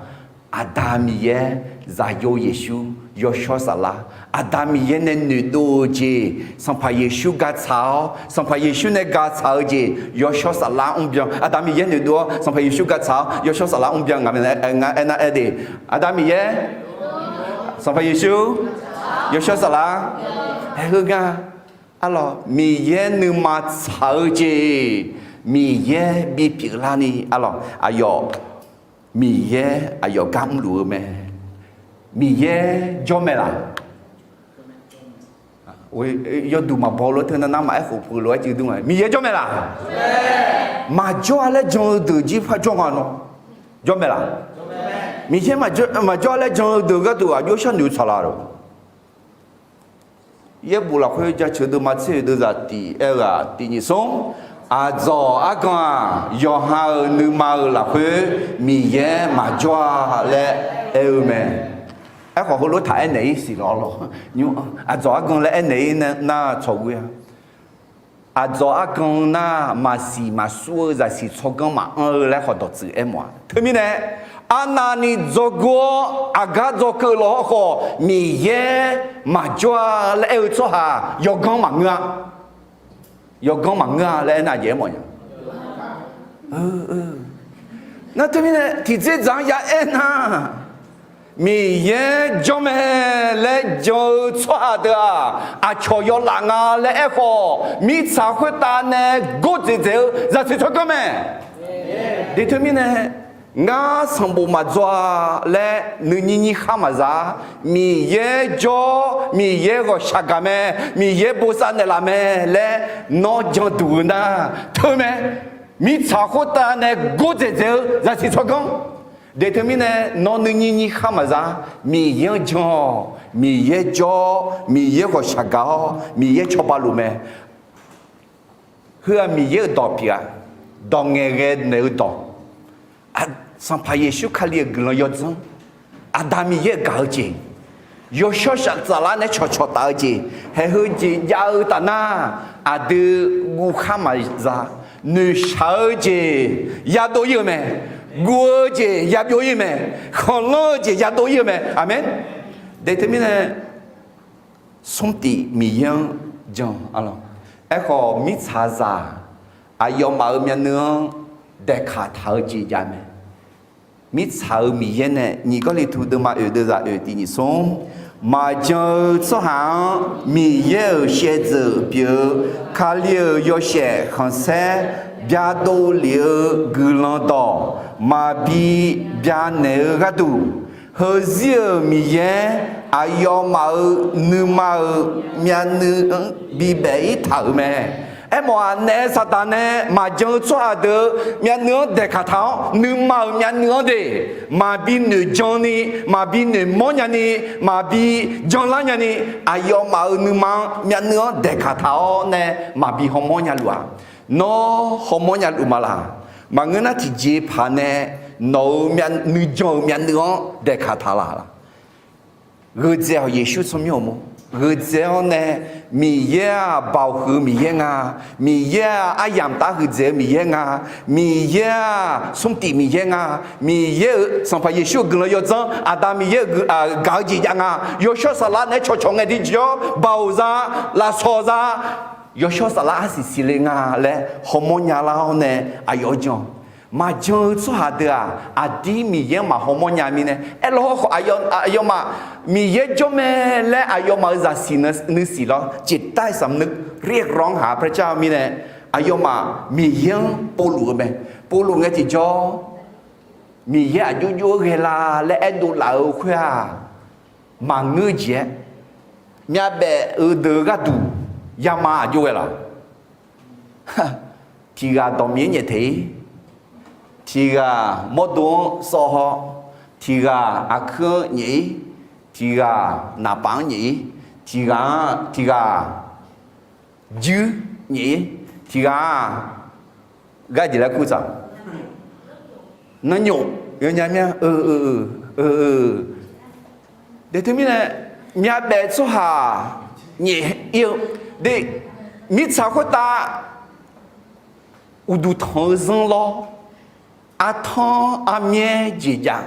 Aqda Miqyaer, Zaqyo Yeqsur, Yawshawr Saflar, Aqda Miqyaer nae noeqdov-eu jeq, Sanqpaq Yeqsur gaqtsaq-awr, Sanqpaq Yeqsur nae gaqtsaq-eu jeq, Yawshawr Saflar mrbyan, Aqda Miqyaer noeqdov-awr Sanqpaq Yeqsur gaqtsaq-awr Yawshawr Saflar mrbyan ngaq mae, ngar aernar aer de. Aqda Miqyaer, Sanqpaq Yeqsur, Yawshawr Saflar, haeq heu nga. Arlawq, Miqyaer nuima tsaq-eu jeq, Miqyaer bipyeuf larni, arlawq, aqyawf, Miqyaer aqyawf gar mrluf-eu mae. Miqyaer jawr mae laq? Yawduq maqbaw lof teunav nar maqaer khof peuq lof-aer cuiv dur nga. Miqyaer jawr mae laq? Maqjawr-a laer jan-eu deuq jir par jawr nga nawr. Jawr mae laq? Miqyaer maqjawr-a laer jan-eu deuq gharduq aqjox sharnoeq-eu tsaqlaq lof. Yaerbof lafkhoer jaceuq deuvma tser-oeq deuvzaq tiq aer-eu-aq tiq nyiq smr. Aqdzawq argan-aq, yawqha-euq nuima-euq lafkhoer Miqyaer maqjawr-a laer aer-eu mae. Aerkhawf heulof taq aernaeq-ir siq lawr lawr. Aqdzawq argan laer aernaeq-ir nar tsawqghoe-a. Aqdzawq argan nar maqsiq maqsur-eu zaqsiq tsawrganr maqanr-eu laer khawf dawqtsuif aermawf-a. Teumirnae, arnavni dzawrgeur-awr aqgar dzawrkeuv lawq-awr khawf, Miqyaer maqjawr-a laer aer-eu tsawrhaq yawganr maqngeur-a. Yawganr maqngeur-a laer aernar aqjeq aermawf nya. Nar teumirnae tiqdzerdzaq-anr ya aernar, Miqyaer jawr mae laer jan-eu tsawrhaq deuq-aq, aqcawq yawlaf nga laer aerkhawf, mirtsaq khoertav nae gordzaeq dzaeq-eu zaqsiq tsawrganr mae. Deuq teumirnae, ngar sanqbof maqdzaw-a laer nuinyir nyir khar maqza-a. Miqyaer jawr, Miqyaer ghawqshaq gaq mae, Miqyaer bosav naeqlaf mae laer nawr janduq-eu nar teu mae. Mirtsaq khoertav nae gordzaeq dzaeq-eu zaqsiq tsawrganr. Deuq teumirnae nawr nuinyir nyir khar maqza-a. Miqyaer-anr jan-awq. Miqyaer jawr, Miqyaer ghawqshaq gaq-awr Miqyaer cawba luf mae. Heu-aq Miqyaer-euq dawq pyeuf-a. Dawq ngaeqghae naeq-eu dawq. Sanqpaq Yeqsur Kali-euq guiqlanq yawdzanr, Aqda Miqyaer-euq gaq-eu jeq, yawshawr saflar nae cawqcawq taf-eu jeq, haeq heu jeq jav-eu taf nar, aqdui guv khar maqza. noeqshaq-eu jeq yadov ir-eu mae. Guv-eu jeq yabyov ir-eu mae. Khanqlanr-eu jeq yadov ir-eu mae. Aqmeq. Daeq teumirnae smrtif Miqyaer-anr jan-a lawq. Aerkhawf, mirtsaqzaq aqyawfmaf-euq myavnuiv-anr daeqkaq taq-eu jeq jav mae. Mirtsaq-euq Miqyaer nae nyiq Gawrliqtu deuvma oeq deuvzaq oeq tiq nyiq smr, maqjan-eu tsawrhaq-anr Miqyaer-euq shaevdzeuf pyeuf-eu Kali-euq yawshaef khanqsaer byadov lef-eu guiqlanq dawq maqbi byanaeq-eu gharduq, heuzir-euq Miqyaer aqyawfmaf-euq nuima-euq myavnuiv-anr bibaef ir taq-euq mae. Aermawf-aq, naef Saqdaq nae maqjan-eu tsawrhaq deuq-eu myavnuiv-anr daeqkaq taq-awr, nuima-euq myavnuiv-anr de maqbi noeqjan ni, maqbi noeqmawr nya ni, maqbi janlar nya ni, aqyawfmaf-euq nuima-anr myavnuiv-anr daeqkaq taq-awr nae maqbi hawmawr nya luf-aq, nawr hawmawr nya luf ma laq? Maqngeur nar, tiqjeqpaq nae nawq-euq nuijan-euq myavnuiv-anr daeqkaq taq laq laq? Gheuqdzaeq-awq, Yeqsur tsawrmyanr-euq mawr. Gheuqdzaeq-awr nae, Miqyaer-aq, baoq huiq-eu Miqyaer nga. Miqyaer-aq, aryamq taf huiqdzaeq-eu Miqyaer nga. Miqyaer-aq, smrtif Miqyaer nga. Miqyaer-euq Sanqpaq Yeqsur-euq guiqlanq yawdzanr, Aqda Miqyaer-euq gaq-eu jeq jav nga. Yawshawr Saflar naeq-aer cawqcawq ngae tiqjawr, baoq za, lafsawq za, Yawshawr Saflar arsiq siqle nga laer hawmawr nya lar-awr nae aqyawf-anr jan. Maqjan-eu tsawrhaq deuq-aq, aqdir Miqyaer-anr maq hawmawr nya mirnae, aerlawr hawrkhawf aqyawfmaf Miqyaer jawr mae laer aqyawfmaf-euq zaqsiq nuisiq lawr, จิตใต้สำนึกเรียกร้องหาพระเจ้า mirnae, aqyawfmaf Miqyaer-anr povluf-eu mae. Povluf ngae tiqjawr, Miqyaer aqjox jox-aer ghae la laer aerdov laf-eu khoer-aq, maqngeur jeq-aer, myavbaef-euq deuq-eu gharduq yama aqjox ghae laq? Tiq ghaq dawqmiq-anr nyaeftaeq-ir, tiq ghaq mawrdo-anr sawv haw, tiq ghaq aqkuir-anr nyaef-ir, tiq ghaq naqpaf-anr nyaef-ir, tiq ghaq-anr, tiq ghaq juir nyaef-ir, tiq ghaq-aq, gar jeq laer kur tsaq, nanrnyof yawnya mir-a. Daeq teumirnae, myavbaef tsawrhaq nyaef-ir-eu, mirtsaq khoertav uqduq tanq-eu zanr lawr, artanr armyaer jeq jav,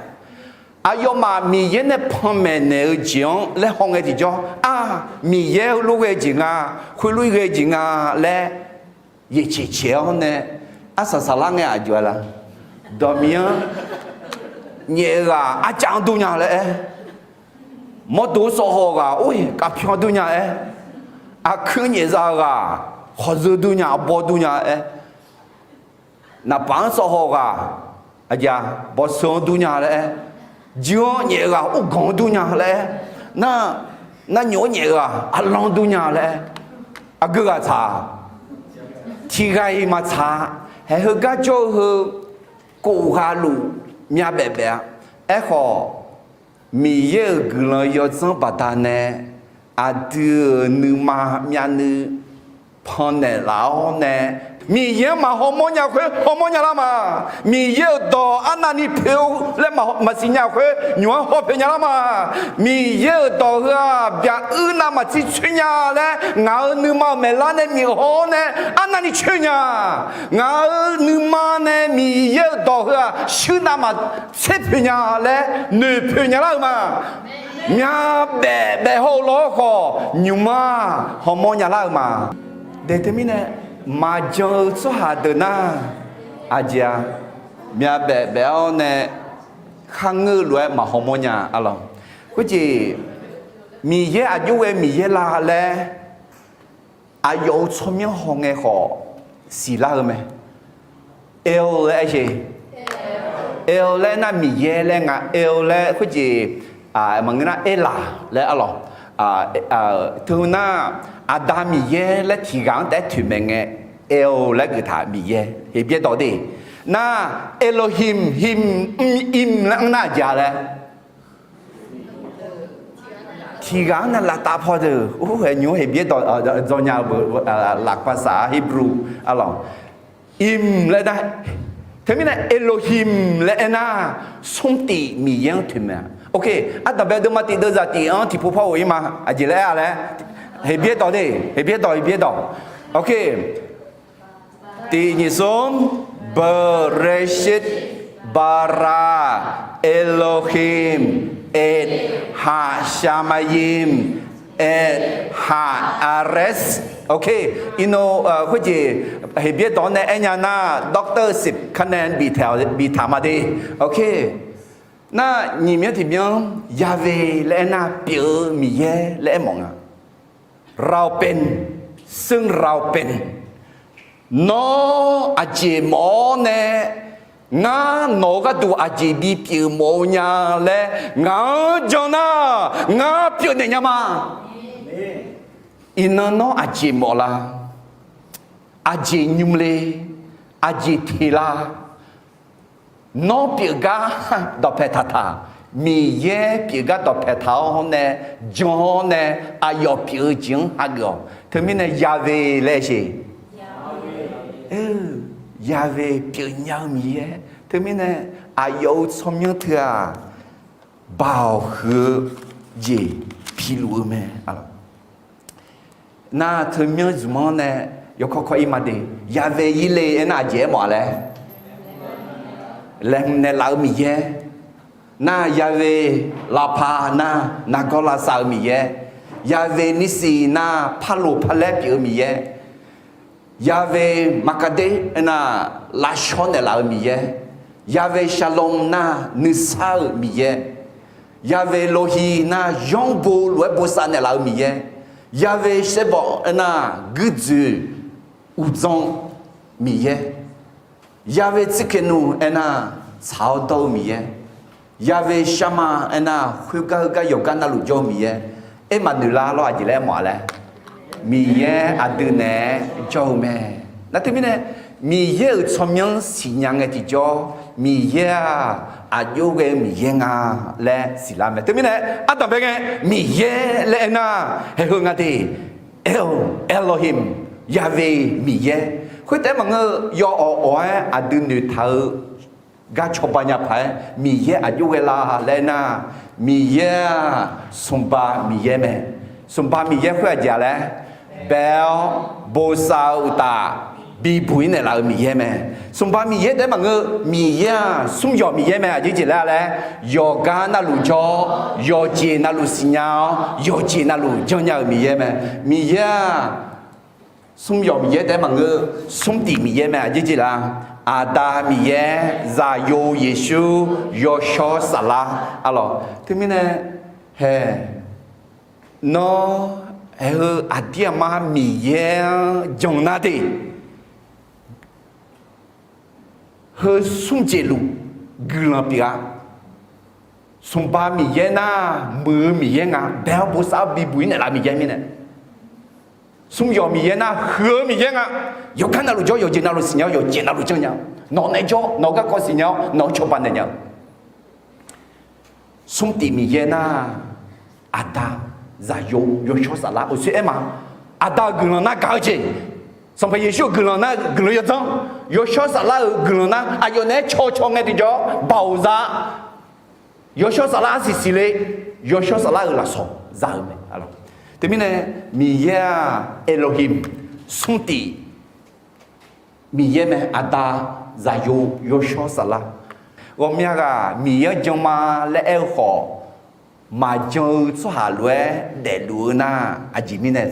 aqyawfmaf Miqyaer nae panmaeq naeq-eu jeq-anr laer hawngae tiqjawr, aq, Miqyaer heulof ghae jeq nga, khoerlof-ir ghae jeq nga laer yaeqcaeq caeq-awr nae, arsaq saqlar ngae aqjox-aer la? Dawqmiq-anr nyaef-eu ghaq arcav-anr dur nya laer aer, mawrdo sawv haw ghaq or-iq kavpyawr dur nya aer, aqkuir nyaef za ghaq khawqzeu dur nya, arbaw dur nya aer, naqpaf-anr sawv haw ghaq aqjeq-a, bawseu-anr dur nya laer aer, juir-anr nyaef ghaq urganq-anr dur nya laer aer, nar, narnyof-anr nyaef ghaq arlanr dur nya laer aer, aqgeu ghaq tsaq-a? Tiq ghaq-iq maqtsaq-a. Haeq heugar jawr-eu heu, kof ghaq luf myavbaef baef-a. Aerkhawf, Miqyaer-euq guiqlanq yawdzanr baqdanae aqdui-euq nuima myavnuiv pannaeq laf-awr nae, Miqyaer-anr maq hawmawr nya khoer hawmawr nya lar ma. Miqyaer-euq dawq arnavni poeq-eu laer maqsiq nya khoer nymq-anr hawpoeq nya lar ma. Miqyaer-euq dawq heu-aq, byaq uir navmaqtser coer nya laer ngaq-euq nuima-euq maeqlar nae miq haw-awr nae arnavni coer nya. Ngaq-euq nuima nae Miqyaer-euq dawq heu-aq, shuir navmaqtser poeq nya laer noeqpoeq nya lar-eu ma. Myavbaef baef haw-eu lawr khawf, nymq-anr hawmawr nya lar-eu ma. Daeq teumirnae, maqjan-eu tsawrhaq deuq nar, aqjeq-a, myavbaef baef-awr nae kharngeur-eu lof-aer maq hawmawr nya-a lawq. Khoerjeq, Miqyaer aqjox ghae Miqyaer la laer aqyawf-euq tsawrmyanr hawngae khawf siqlar-eu mae. El laer aer-eu, El laer nar Miqyaer laer nga. El laer khoerjeq maqngeur nar Erlaq laer arlawq. Teu nar, Aqda Miqyaer laer tiq ghaq-anr taef-aer toeqmaeq ngae, El laer geuftav Miqyaer Heqbyaer dawq de. Nar, Elohim, Him, Im laer anr nar aqjeq-a laer tiq ghaq-anr nae lavtav paw deuq, or, haeq nymq-anr Heqbyaer dawq dzawnya-eu beu, laqpaq saq-a Hebrew arlawq. Im laer nar, teumirnae Elohim laer aernar, smrtif Miqyaer-anr toeqmaeq-a. Ok, ardanqbae deuvma tif deuvzaq tif-anr tiqpov par ghof-ir ma. Aqjeq laer aer-a laer, Heqbyaer dawq de, Heqbyaer dawq, Heqbyaer dawq. Ok, Tiq nyiq smr, Bereshit bara Elohim et hashamayim et haaretz. Ok, iqnan khoerjeq Heqbyaer dawq-anr nae aernya nar, Doctor Sipkanen biftaq ma de. Ok, nar nyiq myanr tiq myanr, Yahweh laer aernar pyeuf-eu Miqyaer laer aermawf nga. เราเป็น ซึ่งเราเป็น Nawr aqjeq mawf-awr nae, ngar nawq-eu gharduq aqjeq bipyeuf mawf-eu nya laer ngaq-anr jan nar, ngar pyeufnaeq nya ma. Iqnan nawr aqjeq mawf la? Aqjeq nymr le? Aqjeq teq la? Nawr pyeufgar dawqpae taqtaq, Miqyaer pyeufgar dawqpae taq-awr nae, jan-awr nae, aqyawf pyeuf-eu jeq-anr hageuf-awq. Teumirnae Yahweh laer siq. Yahweh pyeufnya-eu Miqyaer. Teumirnae aqyawf-euq tsawrmyanr teu-aq, baoq huiq-eu jeq biluf-eu mae. Nar teumyanr zmq-anr nae yawkawr kawr-ir ma de. Yahweh Yireh aernar aqjeq aermawf-a laer, laeqhmq naeqlaf-eu Miqyaer. Nar Yahweh Rapha nar nargawr lavsav-eu Miqyaer. Yahweh Nissi nar parloq parlaer pyeuf-eu Miqyaer. Yahweh Maqkaqder aernar lavshawr naeqlaf-eu Miqyaer. Yahweh Shalom nar nuisar-euq Miqyaer. Yahweh Rohi nar yanrbo lof-aer bosav naeqlaf-eu Miqyaer. Yahweh Tsebawf aernar guirdzoeq uqdzan Miqyaer. Yahweh Tsidkenu aernar tsaq-awr dawr-eu Miqyaer. Yahweh Sharma aernar khoergar heugar yawqgar navluf jawr-eu Miqyaer. Aermaqnoeq lar lawr, aqjeq laer aermawf-a laer, Miqyaer aqdui naeq-aer jawr-eu mae. Nar teumirnae Miqyaer-euq tsawrmyanr siqnya ngae tiqjawr, Miqyaer-aq aqjox ghae-eu Miqyaer nga laer siqlar mae. Teumirnae ardanqbae ngae Miqyaer laer aernar, haeq heu nga de, El, Elohim, Yahweh Miqyaer. Khoertaef-aer maqngeur-eu, yawawq awq-aer aqdui noeqtaq-eu gar cawba nya paq-aer Miqyaer aqjox ghae la laer aernar, Miqyaer-aq smqba Miqyaer mae. Smqba Miqyaer khoer aqjeq-a laer, bae-awr bosav-eu uqtaf bibuq-ir naeqlaf-eu Miqyaer mae. Smqba Miqyaer taef-aer maqngeur-eu, Miqyaer-aq smr yawq Miqyaer mae. Aqjeq jeq laer-a laer, yawqgar navluf jawr-awr, yawqjeq navluf siqnya-awr, yawqjeq navluf janrnya-euq Miqyaer mae. Miqyaer-aq smr yawq Miqyaer taef-aer maqngeur, smr tif Miqyaer mae. Aqjeq jeq laer, Aqda Miqyaer, Zaqyo Yeqsur, Yawshawr Saflar. Arlawq teumirnae, hae, nawr haeq heu aqdir aqma Miqyaer-anr jan nar de, heu smr jeq luf guiqlanq pyeuf-a. Smqba Miqyaer nar muiq-eu Miqyaer nga, bae-awr bosav-awr bibuq-ir naeqlaf Miqyaer mirnae, smr yawq Miqyaer nar huiq-eu Miqyaer nga. Yawqgar navluf jawr, yawqjeq navluf siqnya-awr, yawqjeq navluf janrnya-eu, nawq nae jawr, nawq-eu garkawv siqnya-awr, nawq-anr cawba naeqnya-eu. Smr tif Miqyaer nar, Aqda, Zaqyo, Yawshawr Saflar uqtsoer aer ma. Aqda-euq guiqlanq nar gaq-eu jeq, Sanqpaq Yeqsur-euq guiqlanq nar guiqlanq yawdzanr, Yawshawr Saflar-euq guiqlanq nar aqyawf naeq-aer caw caw ngae tiqjawr baoq za. Yawshawr Saflar arsiq siqle, Yawshawr Saflar-euq lafsawq za-eu mae. Teumirnae Miqyaer-aq Elohim, smr tif Miqyaer mae. Aqda, Zaqyo, Yawshawr Saflar. Ghawqmya ghaq Miqyaer-anr jan ma laer aer-eu khawf, maqjan-eu tsawrhaq lof-aer daefluf-eu nar, aqjeq mirnae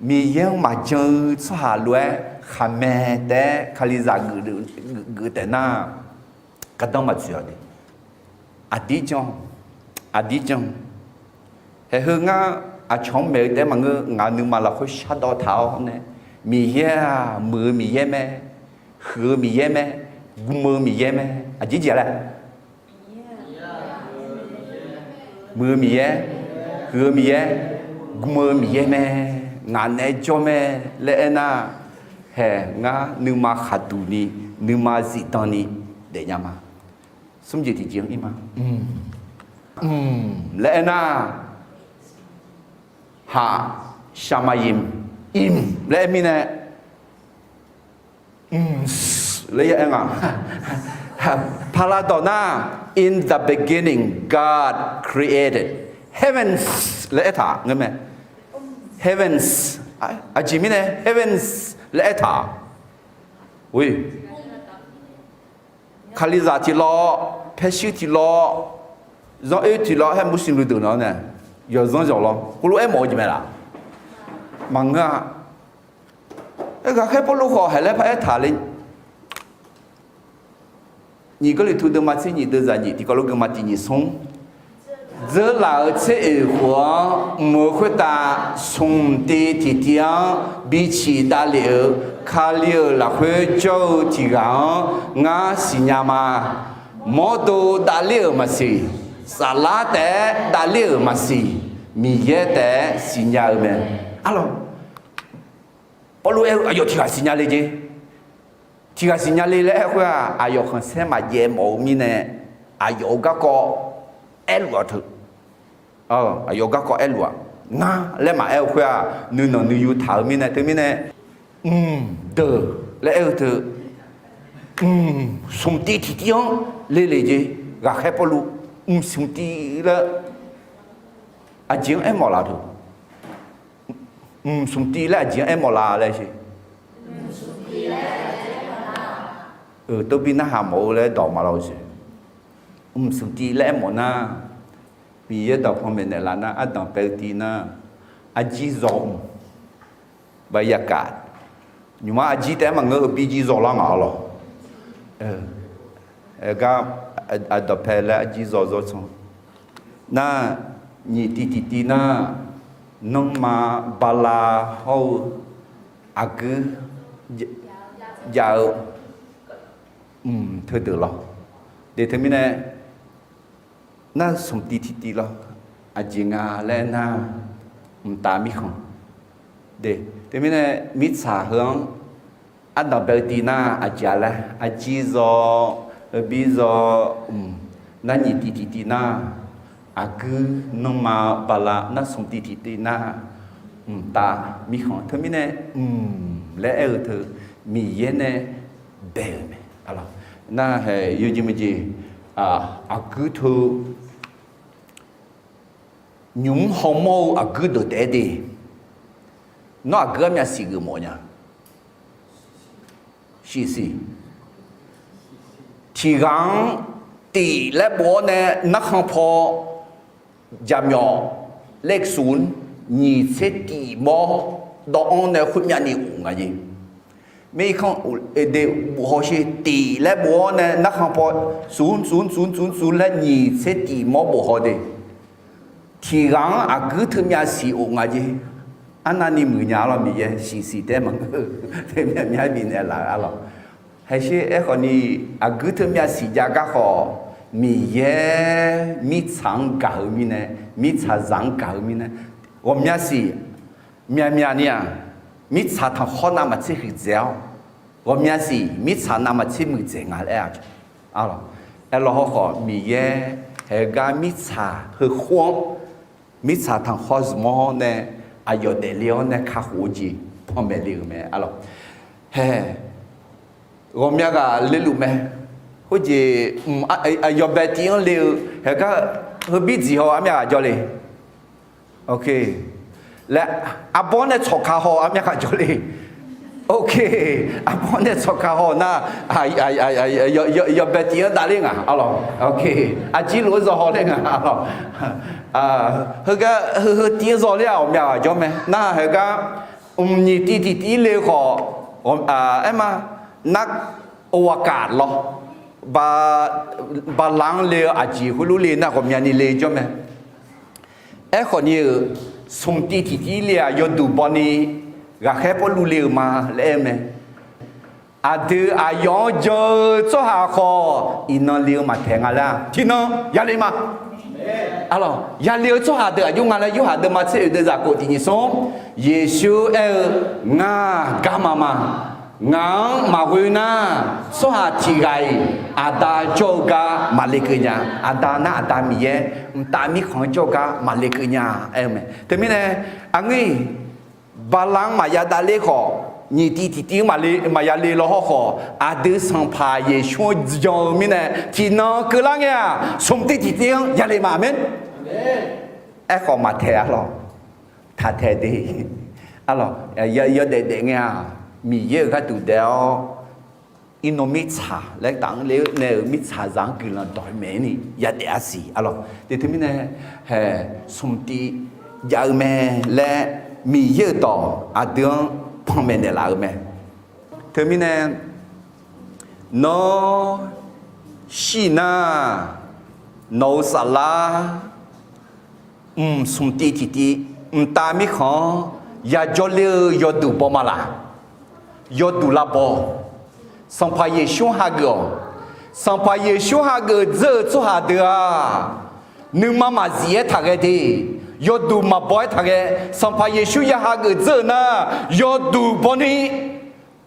Miqyaer-anr maqjan-eu tsawrhaq lof-aer khaqmae taef-aer Kalizaq geuf taef nar, gardanr maqtsoeq-awq de. Aqdir jan, aqdir jan. Haeq heu ngar aqcawq-anr maeq-eu taef-aer maqngeur, ngaq nuima lafkhoer shardawv taq-awr nae, Miqyaer-aq muiq-eu Miqyaer mae, huiq-eu Miqyaer mae, gm-eu Miqyaer mae. Aqjeq jeq laer, muiq-eu Miqyaer, huiq-eu Miqyaer, gm-eu Miqyaer mae. Ngaq naeq-aer jawr mae laer aernar, haeq ngar nuima khaqduq ni, nuima zifdan ni daefnya ma. Smr jeq tiqjeq-anr ir ma. Laer aernar, ha, shamaim, im laer aer mirnae, laer aer nga. Paqlaqdawq nar, In the beginning God created heavens laer aertaq ngeur mae. Heavens, aqjeq mirnae heavens laer aertaq-a. Kalizaq tiqlawr, paershuir tiqlawr, zanr oer tiqlawr, haer mursin luideuq nawq-anr nae yawqzanr yawq lawr, heulof-aer mawf-eu jeq mae laf? Maqngeur-a. Ghaqkhaer Pawrluv khawf haeq laer paraer taq le. Nyiq Gawrliqtu deuvma tser nyiq deuvzaq nyiq tiqkawv lof geufma tiq nyiq smr. Dzeurlaf-euq tser oeq khof-anr mq-euq khoertav smq tiv tiqtiv-anr biciq davlef-euq Kali-euq lafkhoer jawr-eu tiq ghaq-anr ngar siqnya ma. Mawrdo davler-euq maqsiq, saflar taef-aer davler-euq maqsiq, Miqyaer taef-aer siqnya-eu mae. Arlawq, Pawrluv aer-eu aqyawf tiq ghaq siqnya le jeq. Tiq ghaq siqnya le laer aer-eu khoer-aq, aqyawf khanqsaer maqjaev mawf-eu mirnae, aqyawf-euq garkawv aerluf-a teu. Aqyawf-euq garkawv aerluf-aq, ngar laer maqaer-eu khoer-aq, nuinanq nuiyu taq-eu mirnae teumirnae, mq deuq laer aer-eu teu, mq smq tiv tiqtiv-anr le le jeq. Ghaqkhaer Pawrluv mq smq tiv laer aqjeq-anr aermawf laf teu. Mq smq tiv laer aqjeq-anr aermawf la laer sher. Tov bi narhaq mawf-eu laer dawq maqlawr-eu jeq. Mq smq tiv laer aermawf nar, Miqyaer dawqpae maeqnaeq laf nar, ardanq paev-eu tiv nar, arjir zaw mq, baqyaqkaf, nymq-mr arjir taef-aer maqngeur-eu bi jir zaw lar ngaq-a lawq. Aergar, aqdawq pae laer arjir zaw zaw can nar, nyiq tiv tiqtiv nar, nanrma bala hawr-eu aqguir jav-eu mq teudeuq lawr. De teumirnae, nar smq tiv tiqtiv lawr, aqjeq nga laer nar, mqtav mirkhanq. De, teumirnae, mirtsaq heu-anr ardanq bae-eu tiv nar aqjeq-a laer, arjir zaw, heubir zaw, mq, nar nyiq tiv tiqtiv nar, aqguir nanrma bala nar smq tiv tiqtiv nar, mqtav mirkhanq. Teumirnae, mq laer aer-eu teu, Miqyaer nae bae-euq mae. Nar hae yawjeq maqjeq, aqguir teu, nymq-mr hawmawr-eu aqguir deuq taef-aer de, nawr aqguir armyav siq geufmawf nya. Shiqsiq. Tiq ghaq-anr tif laer bof-awr nae narkhan paw jaqmyawf laer smq nyiq tser tif mawr dawv-anr nae khoermyav ni of nga jeq. Mirkhanq de bof haw sher, tif laer bof-awr nae narkhan paw smq smq smq smq laer nyiq tser tif mawr bof haw de. Tiq ghaq-anr aqguir teumyav siq of nga jeq. Arnavni muiqnya-a lawr, Miqyaer shiqsiq taef-aer maqngeur-eu, teumyav myav bifnaeq laf-eu-a lawq. Haesher aerkhawf ni, aqguir teumyav siq jav gar khawf, Miqyaer mirtsaq-anr gaq-eu mirnae, mirtsaqzaq-anr gaq-eu mirnae, ghawqmya siq myaqmyaq ni-aq, mirtsaq tanqkhawr navmaqtser huiqdzaeq-awr, ghawqmya siq mirtsaq navmaqtser muiqdzaeq nga laer-a. Aerlawr hawkhawf, Miqyaer haegar mirtsaq heukhof-anr, mirtsaq tanqkhawr zmq-awr nae, aqyawf daefle-awr nae kakhof-eu jeq panmaeq le-euq mae. Aerlawr hae, ghawqmya ghaq leluf mae. Khoerjeq, aqyawf bae tiv-anr le-eu haegar, heubir dziq haw armyav ghaq jawr le. Laer, arbawr nae tsawqka haw armyav ghaq jawr le. Arbawr nae tsawqka haw nar, yawbae tiv-anr davler nga. Arlawr, aqjir lof-aer zaw haw ler nga. Arlawr, heugar heu heu tiv-anr zaw ler-aq ghawqmya ghaq jawr mae. Nar haegar, mqnyiq tiv tiqtiv le-eu khawf, aerma, nar, ghaqkaf lawr, bala-anr le-eu aqjeq khoerlof le nar ghawqmyani le jawr mae. Aerkhawf ni-euq, smq tiv tiqtiv le-aq yawduq baw ni, ghaqkhaer Pawrluv le-euq ma laer aer-eu mae. Aqdui aqyawf-anr jan-eu tsawrhaq khawf, iqnan le-eu maqtaeq nga laer-a. Tiqnan yale ma. Arlawr, yale-eu tsawrhaq deuq aqjox nga laer, Yorhaq deuvma tser oeq deuvzaq khof tiq nyiq smr, Yeqsur aer-eu, Ngar garma ma. Ngaq-anr maqghoe nar, tsawrhaq tiq ghaq-iq Aqda jawr-eu gar maqle keuv nya. Aqda nar Aqda Miqyaer, mqtav mirkhanq-anr jawr-eu gar maqle keuv nya aer-eu mae. Teumirnae, aqngeur-iq, bala-anr maqya davler khawf, nyiq tiv tiqtiv-anr maqya le law hawr khawf, aqdui Sanqpaq Yeqsur-anr jan-eu mirnae tiqnan keuvlar ngae-aq, smq tiv tiqtiv-anr yale ma. Aqmeq. Aerkhawf maqtaeq-a lawr. taq tae de. Arlawq, yawdaef daef ngae-aq, Miqyaer-euq gharduq daef-awr, iqnan mirtsaq laer taf-anr le-eu nae-euq mirtsaqzaq-anr guiqlanq dawq-eu maeq-aer ni yadaef-a siq. Arlawq, te teumirnae, haeq, smq tiv jav-eu mae laer Miqyaer-euq dawq aqdui-anr panmaeq naeqlaf-eu mae. Teumirnae, nawr shir nar, nawq-euq saflar mq smq tiv tiqtiv mqtav mirkhanq-anr yajawr ler-eu yawduq baw ma laq? Yawduq lavbaw. Sanqpaq Yeqsur-anr hageuf-awq. Sanqpaq Yeqsur hageuf dzeur-eu tsawrhaq deuq-aq, nuima maqzif-aer taqghae de, yawduq maqbaw-aer taqghae. Sanqpaq Yeqsur ya hageuf dzeur-eu nar, yawduq baw ni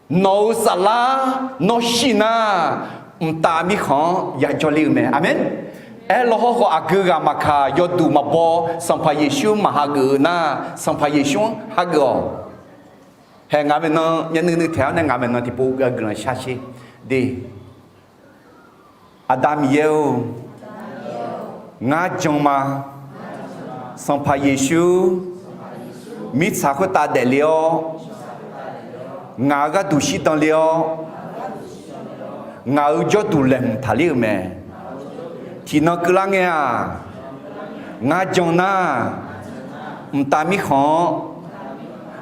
nawq-euq saflar, nawr shir nar, mqtav mirkhanq-anr yajawr ler-eu mae. Aqmeq. Aerlaw hawrkhawf aqgeu ghaq maqkaq, yawduq maqbaw, Sanqpaq Yeqsur maqhageuf-eu nar, Sanqpaq Yeqsur-anr hageuf-awq. Haeq, ngaq maeqnan myavnuiv nuiv taeq-awr nae ngaq maeqnan tiqpov guiqlanq shar sher de. Aqda Miqyaer-or, ngar jan ma. Sanqpaq Yeqsur mirtsaq khoertav daefle-awr, ngaq-euq gharduq shirdan le-awr, ngaq-euq jawrduq laeqhmq taqler-euq mae. Tiqnan keuvlar ngae-aq, ngar jan nar, mqtav mirkhanq-anr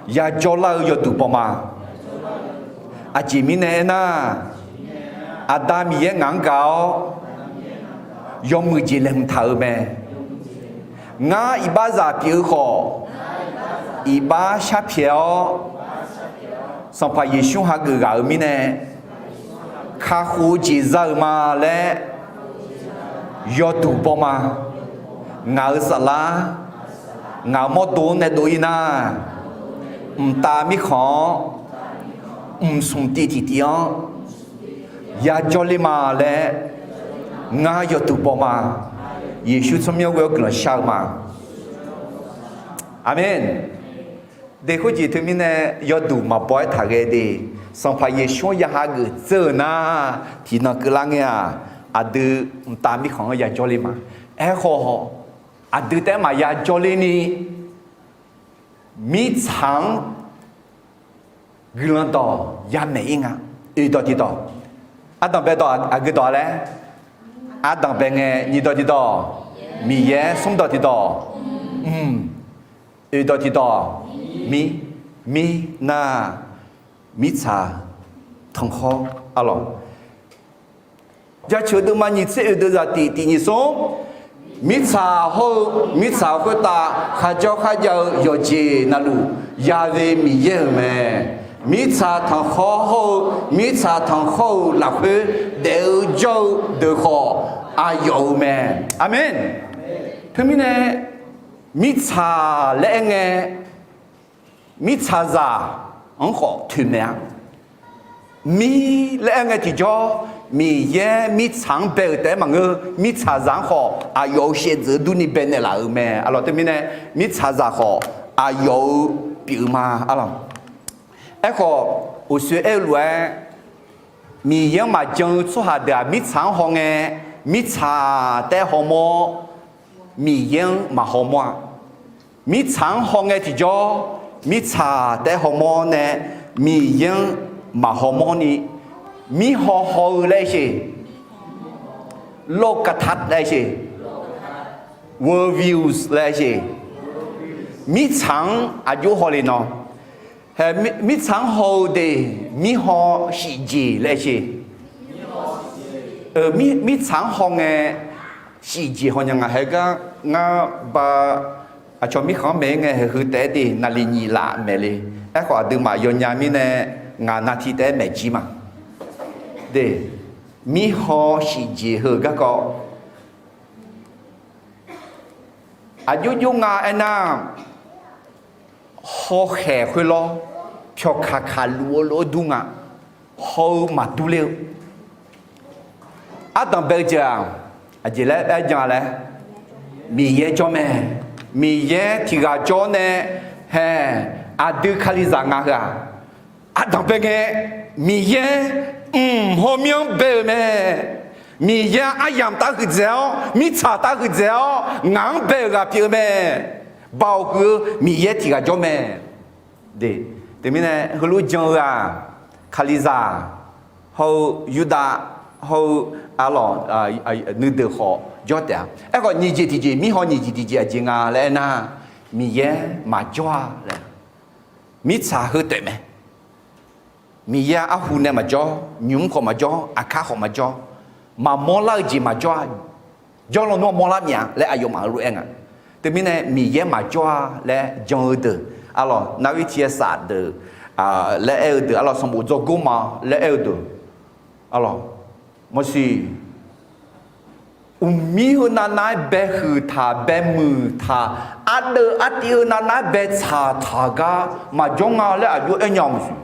yajawr lar-eu yawduq baw ma. Aqjeq mirnae aernar, Aqda Miqyaer ngaq-anr gaq-awr yawmuiq jeq laeqhmq taq-euq mae. Ngar iqbaxzaq pyeuf-eu khawf, iqbax sharpyaeq-awr, Sanqpaq Yeqsur hageuf ghaq-euq mirnae kakhof-eu jeq za-euq ma laer yawduq baw ma. Ngaq-euq saflar, ngaq-euq mawrdo-anr nae dov-ir nar, mqtav mirkhanq-anr, mqsmq tiv tiqtiv-anr yajawr ler ma laer ngar yawduq baw ma. Yeqsur tsawrmyanr ghoe-awr guiqlanq shar-eu ma. Aqmeq. De khoerjeq teumirnae yawduq maqbaw-aer taqghae de. Sanqpaq Yeqsur-anr ya hageuf dzeur-eu nar, tiqnan keuvlar ngae-aq, aqdui mqtav mirkhanq-anr yajawr ler ma. Aerkhawf, aqdui taef-aer maqya jawr ler ni, mirtsaq-anr guiqlanq dawq yamaeq-ir nga. Oeq dawq tiqdawq. Ardanqbae dawq aqgeu dawq-a laer? Ardanqbae ngae nyiq dawq tiqdawq, Miqyaer. Smr dawq tiqdawq, mq. Oeq dawq tiqdawq, mir. Mir nar, mirtsaq tanqkhawr. Arlawq, jaceuq deuvma nyiq tser oeq deuq zaqtiq tiq nyiq smr, mirtsaq hawr-eu mirtsaq khoertav kharjawr kharjav-eu yawqjeq navluf, Yaqve Miqyaer-euq mae. Mirtsaq tanqkhawr hawr-eu mirtsaq tanqkhawr-euq lafkhoer daef-eu jawr-eu deuq khawf, aqyawf-euq mae. Aqmeq. Teumirnae, mirtsaq laer aer ngae, mirtsaqzaq-anr khawf toeqmaeq-a. Mir laer aer ngae tiqjawr, Miqyaer mirtsaq-anr bae-euq taef-aer maqngeur, mirtsaqzaq-anr khawf aqyawf-euq shaevdzeuf durni bae naeqlaf-euq mae. Arlawq, teumirnae, mirtsaqzaq khawf aqyawf-euq pyeuf-eu ma. Arlawq, aerkhawf, uqshoe aer-eu lof-aer, Miqyaer-anr maqjan-eu tsawrhaq deuq-aq, mirtsaq-anr hawngae, mirtsaq taef-aer hawmawr, Miqyaer-anr maqhawmawr-a. Mirtsaq-anr hawngae tiqjawr, mirtsaq taef-aer hawmawr nae, Miqyaer-anr maqhawmawr ni, mirhaw haw-eu laer aer sher, โลกทัศน์ laer aer sher, world views laer aer sher, mirtsaq-anr aqjox haw le nawr. Hae, mirtsaq-anr haw-eu de, mirhaw shif jeq laer aer sher. Mirtsaq-anr hawngae shif jeq haw nya nga. Haegar ngar ba aqcawq mirkhanq-anr maeq-ir ngae, haeqheu taef-aer de naqli nyiq laf maeq le. Aerkhawf, aqduimaf yawnya mirnae ngaq navti taef-aer maeq jir ma. De, mirhaw shif jeq heu garkawv aqjox jox nga aernar, hawkhaeq khoerlawr pyawqkaq kaq luf-eu lof-aer dur nga. Haw-eu maqdur ler-eu. Ardanq bae-eu jeq-aq, aqjeq laer aer jan laer, Miqyaer jawr mae. Miqyaer tiq ghaq jawr nae, hae, aqdui Kalizaq nga heu-aq, ardanq bae ngae, Miqyaer mq hawmyanr bae-euq mae. Miqyaer aryamq tav huiqdzaeq-awr, mirtsaq tav huiqdzaeq-awr, ngaq-anr bae-euq ghaq pyeuf-eu mae. Baoq huiq-eu Miqyaer tiq ghaq jawr mae. De, teumirnae heulof jan-eu-aq, Kalizaq hawr-eu Yurdav hawr-eu arlawq nuideuq khawf jawr taef-a. Aerkhawf nyiq jeq tiqjeq, mirkhanq nyiq jeq tiqjeq aqjeq nga laer aernar, Miqyaer maqjawr-a laer. Mirtsaq heu taef mae. Miqyaer arhu nae maqjawr, nymq-mr khawf maqjawr, aqkar khawf maqjawr, maqmawr lar-eu jeq maqjawr-a. Jawrluf nawr mawrlar myav laer aqyawfmaf heulof-aer nga. Teumirnae Miqyaer maqjawr-a laer jan-eu deuq, arlawq narvir tiqyaer saf deuq laer aer-eu deuq, arlawq sanqbof dzawrgor ma laer aer-eu deuq, arlawq maqsiq Uqmir heu navnav-aer baehuiq taq, baemuiq taq, ardeuv artiv heu navnav-aer baetsaq taq gar maqjawr nga laer aqjox aernya-eu maqsiq.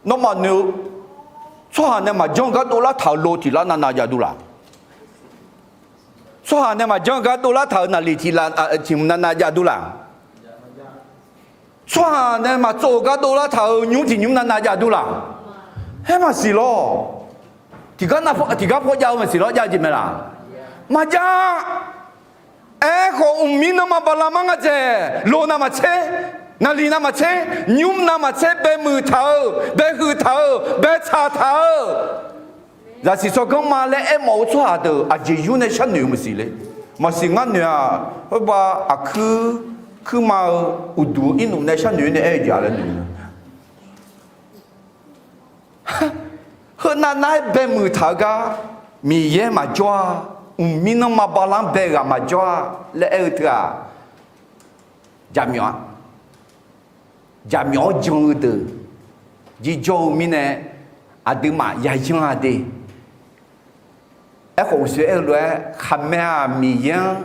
Nawmaf noeq-eu, tsawrhaq nae maqjanr gar dovlar taq-euq lo tiq lar navnav jav dur laq? Tsawrhaq nae maqjanr gar dovlar taq-euq naqliq tiq lar, tiq mq navnav jav dur laq? Tsawrhaq nae maqtsov-euq gar dovlar taq-euq nymr tiq nymr navnav jav dur laq? Haer maqsiq lawr. Tiq gar paw jav-eu maqsiq lawr, jav-eu jeq mae laq? Maqjav. Aerkhawf uqmir nanrma bala mar nga dzaeq, lo navmaqtser, naqliq navmaqtser, nymr navmaqtser, baemuiq taq-euq, baehuiq taq-euq, baetsaq taq-euq, zaqsiq tsawrganr ma laer aermawf-eu tsawrhaq deuq aqjeq yur nae sharnoeq-eu maqsiq le. Maqsiq ngar noeq-aq, khoerbav aqkuir kuirma-eu uqduq irnuf nae sharnoeq-aer nae aer-eu jeq-a laer noeq-eu. Heu navnav-aer baemuiq taq-eu gar Miqyaer maqjawr-a, uqmir nanrma bala-anr bae ghaq maqjawr-a laer aer-eu teu-aq, jaqmyawf-a. Jaqmyawf-awr jan-eu deuq jirjawr-eu mirnae, aqduimaf yayanr-a de. Aerkhawf uqshoe aer-eu lof-aer, khaqmae-aq Miqyaer-anr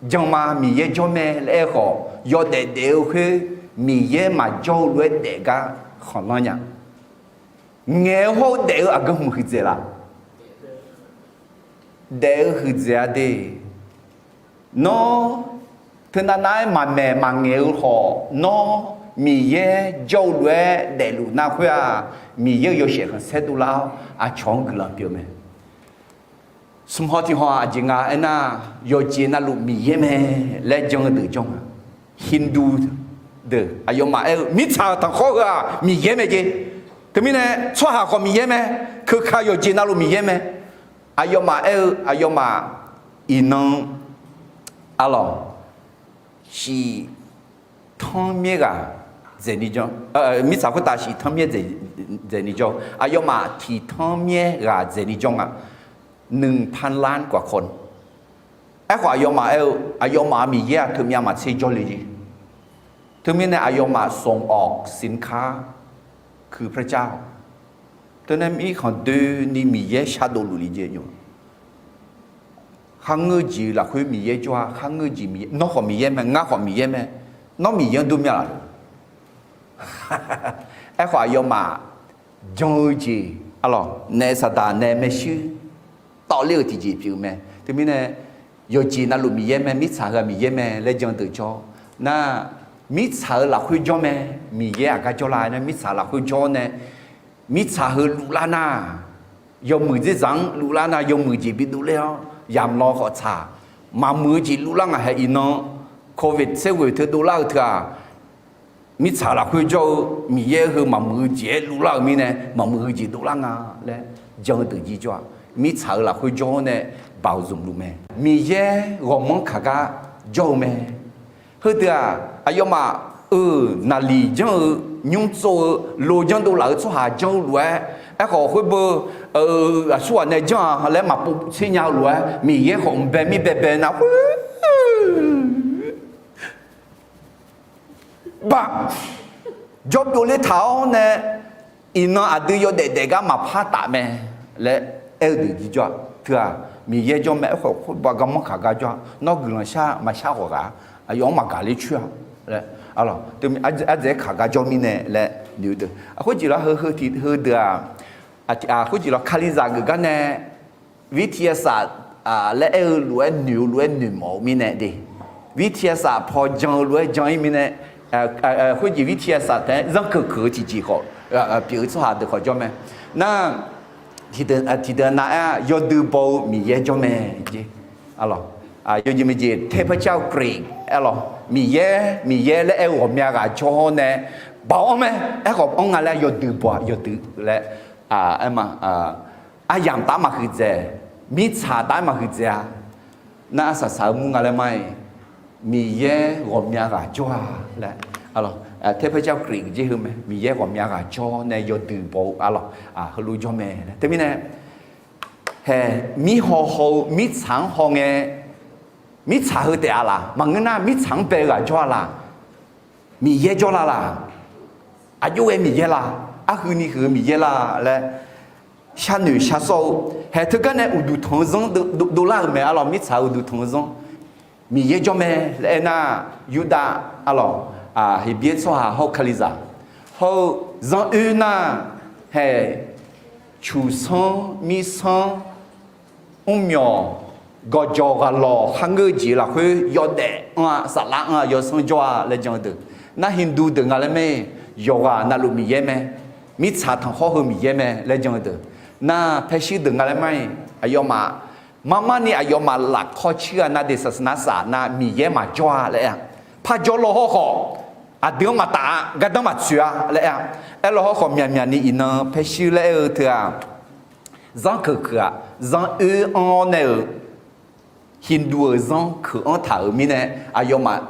jan ma, Miqyaer jawr mae laer aerkhawf, yawdaef daef-eu khoer Miqyaer maqjawr-eu lof-aer daef gar khanqlanr nya. Ngaeq-eu hawr-eu daef-eu aqgeu hmq huiqdzaeq laf? Daef-eu huiqdzaeq-a de. Nawr teunav nav-aer maqmaeq maqngaeq-eu khawf, nawr Miqyaer jawr-eu lof-aer daefluf nar khoer-aq, Miqyaer-euq yawshaef khanqsaer dovlar-awr aqcawq-anr guiqlanq pyeuf mae. Smq haw tiq haw-aq aqjeq nga aernar, yawqjeq navluf Miqyaer mae laer jan-eu deuq jawr nga. Hindu deuq aqyawfmaf aer-eu mirtsaq-euq tanqkhawr heu-aq Miqyaer mae jeq. Teumirnae tsawrhaq khawf Miqyaer mae, keuka yawqjeq navluf Miqyaer mae. Aqyawfmaf aer-eu aqyawfmaf iqnan arlawq shiq tanr myaer ghaq dzaeqni jawr, mirtsaq khoertav shiq tanr myaer dzaeqni jawr, aqyawfmaf tiq tanr myaer ghaq dzaeqni jawr nga. หนึ่งพันล้านกว่าคน. Aerkhawf aqyawfmaf aer-eu aqyawfmaf-aq Miqyaer-aq teumyav maqtser jawrle jeq. Teumirnae aqyawfmaf ส่งออกสินค้าคือพระเจ้า. Teunae mirkhanq doeni Miqyaer shardov luf li jeq nymr. Kharngeur jeq lafkhoer Miqyaer jawr-a, kharngeur jeq Miqyaer, nawr khawf Miqyaer mae, ngar khawf Miqyaer mae, nawr Miqyaer-anr dur myav laf lo. Aerkhawf aqyawfmaf jan-eu jeq arlawq naef saqdaq nae maershuir tawvler-euq tiqjeq pyeuf-eu mae. Teumirnae yawqjeq navluf Miqyaer mae, mirtsaq heu-aq Miqyaer mae laer jan deuq jawr nar, mirtsaq-euq lafkhoer jawr mae. Miqyaer aqgar jawrlar nar mirtsaq lafkhoer jawr nae, mirtsaq heu luflar nar, yawmuiq dzerzaq-anr luflar nar yawmuiq jeq bidov ler-awr yamq law khawf tsaq, maqmuiq-eu jeq luflar ngaq hae iqnan covid tser ghoeq teu dovlar-eu teu-aq, mirtsaq lafkhoer jawr-eu Miqyaer heu maqmuiq-eu jeq-aer luflar-eu mirnae maqmuiq-eu jeq dovlar nga laer jan-eu deuq jir jawr-aq, mirtsaq-euq lafkhoer jawr nae baoq zmq luf mae. Miqyaer ghawqmanr kaq gar jawr-eu mae. Heudeuq-aq aqyawfmaf-euq naqliq janr-eu, nymr tsov-eu, lo janrdov laf-eu tsawrhaq janr-eu lof-aer, aerkhawf khoerbeu aqsurghaq nae janr-a laer maqpov tser nya-eu lof-aer Miqyaer khawf mq bae mir baebae nar khoer baq jawr byovler taq-awr nae, iqnan aqdui yawdaef daef gar maqpar taf mae laer aer-eu deuq jir jawr-aq, teu-aq Miqyaer jawr mae. Aerkhawf khoerbav garmanr kaq gar jawr-a, nawr guiqlanq shar maqshar khawf ghaq, aqyawf-anr maqgaq ler coer-a laer, ardzaeq-aer kaq gar jawr mirnae laer noeq-eu deuq. Khoerjeq lawr heu heu tiq heudeuq-aq, khoerjeq lawr Kalizaq geuf gar nae วิทยาศาสตร์ laer aer-eu lof-aer noeq-eu lof-aer noeqmawf-eu mirnae de, วิทยาศาสตร์ paw jan-eu lof-aer jan-ir mirnae, khoerjeq วิทยาศาสตร์ taef-aer zanrkeuq keuq-eu tiqjeq khawf pyeuf-eu tsawrhaq deuq khawf jawr mae. Nar, tiqdeuq nav-aer yawdui baw-eu Miqyaer jawr mae jeq. Arlawq, Yawjeq maeqjeq เทพเจ้ากรีก aerlawq, Miqyaer, Miqyaer laer aer-eu ghawqmya ghaq jawr-awr nae baoq-anr mae. Aerkhawf anr nga laer yawdui baw-a, yawdui laer aer ma. Aryamq taf-aer maqhuiq dzaeq, mirtsaq taf-aer maqhuiq dzaeq-a. Nar arsaq saq-eu mur nga laer ma-iq, Miqyaer ghawqmya ghaq jawr-a laer, เทพเจ้ากรีก jeq heu mae. Miqyaer ghawqmya ghaq jawr nae yawdui baw-eu arlawq, heulof jawr mae laer. Teumirnae hae, mirhaw haw-eu mirtsaq-anr haw ngae, mirtsaq heu taef-a laq? Maqngeur nar mirtsaq-anr bae-eu ghaq jawr-a laq? Miqyaer jawr la laq? Aqjox ghae Miqyaer la? Arhuini huiq-eu Miqyaer la laer sharnoeq shar sawr-eu, hae teugar nae uqduq tanq-eu zanr dovlar-euq mae arlawq. Mirtsaq uqduq tanq-eu zanr Miqyaer jawr mae laer aernar, Yurdav arlawq, Heqbyaer tsawrhaq hawr-eu Kalizaq hawr-eu zanr oer nar, hae, cuqsanr mirsanr, mrmyawq, gawqjawq ghaqlawq kharngeur-eu jeq lafkhoer yawdaef anr-a, saflar anr-a, yawsanr jawr-a laer jan-eu deuq. Nar Hindu deuq nga laer mae, yawqghaq navluf Miqyaer mae, mirtsaq tanqkhawr heu Miqyaer mae laer jan-eu deuq. Nar แพทย์ shir deuq nga laer ma-iq, aqyawfmaf marmarni aqyawfmaf lafkawr cir-a nav deq ศาสนาศาสตร์ nav Miqyaer maqjawr-a laer aer-a. Parjawr law hawrkhawf, aqdui-anr maqtaf-a, gardanr maqtsoeq-a laer aer-a. Aerlaw hawrkhawf myaqmyaqni iqnan แพทย์ shir laer aer-eu teu-aq, zanr keuq keuq-aq, zanr oer anr-awr nae-euq Hindu-euq zanr keuq anr taq-euq mirnae, aqyawfmaf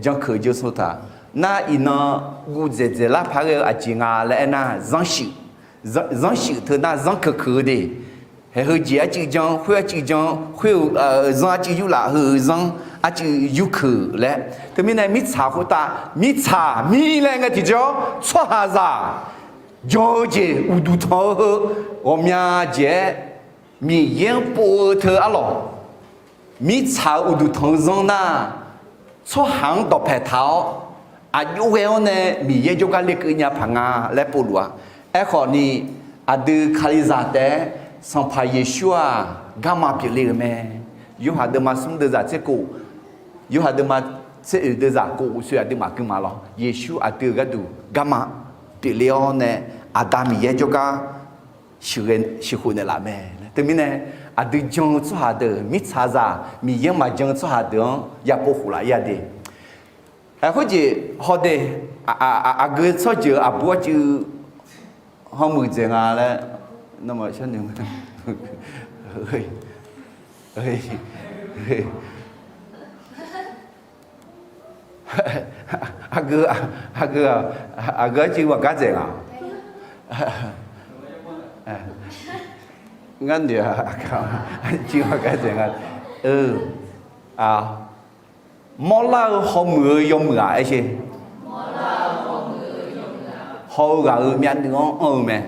jan keuq jeursov taq. Nar iqnan guv dzaeqdzaeq lar paq ghae-eu aqjeq nga laer aernar, zanr shuif, zanr shuif teu nar zanr keuq keuq-eu de. Hae, heujeq arcuiv jan, khoer arcuiv jan, khoer-eu zanr arcuiv yurlaf, heu-eu zanr arcuiv yurkeuq laer. Teumirnae mirtsaq khoertav mirtsaq mir laer ngae tiqjawr tsawrhaqzaq jan-eu jeq uqduq tanq-eu heu ghawqmya jeq-aer Miqyaer-anr pov-eu teu arlawq, mirtsaq-euq uqduq tanq-eu zanr nar, tsawrhaq-anr dawqpae taq-awr, aqjox ghae-awr nae Miqyaer jawrgar lekeuv nya paq nga laer povluf-a. Aerkhawfni, aqdui Kalizaq taef-aer Sanqpaq Yeqsur-aq garma pyeufle-euq mae. Yorhaq deuvma smr deuvzaq tser kof, Yorhaq deuvma tser oeq deuvzaq kof ghof soe aqduimaf gui ma lawr. Yeqsur aqdui-euq gharduq garma pyeufle-awr nae, Aqda Miqyaer jawrgar sheuqghae, sheuqkhof naeqlaf mae. Teumirnae, aqdui jan-eu tsawrhaq deuq mirtsaqzaq Miqyaer maqjan-eu tsawrhaq deuq-anr yapov khof laf-ir-a de. Khoerjeq hawde, aqgeu tsawrjeuq aqbur arcuiv hawmuiq dzaeq nga laer, nawmaf sharnoeq ma. Aqgeu, aqgeu, aqgeu arcuiv maqgar dzaeq nga. Ngar noeq-a, arcuiv maqgar dzaeq nga. Mawrlar-eu hawmuiq-eu yawmuiq-aq aer sher. Haw-eu ghaq-euq myavnuiv-anr anr-eu mae.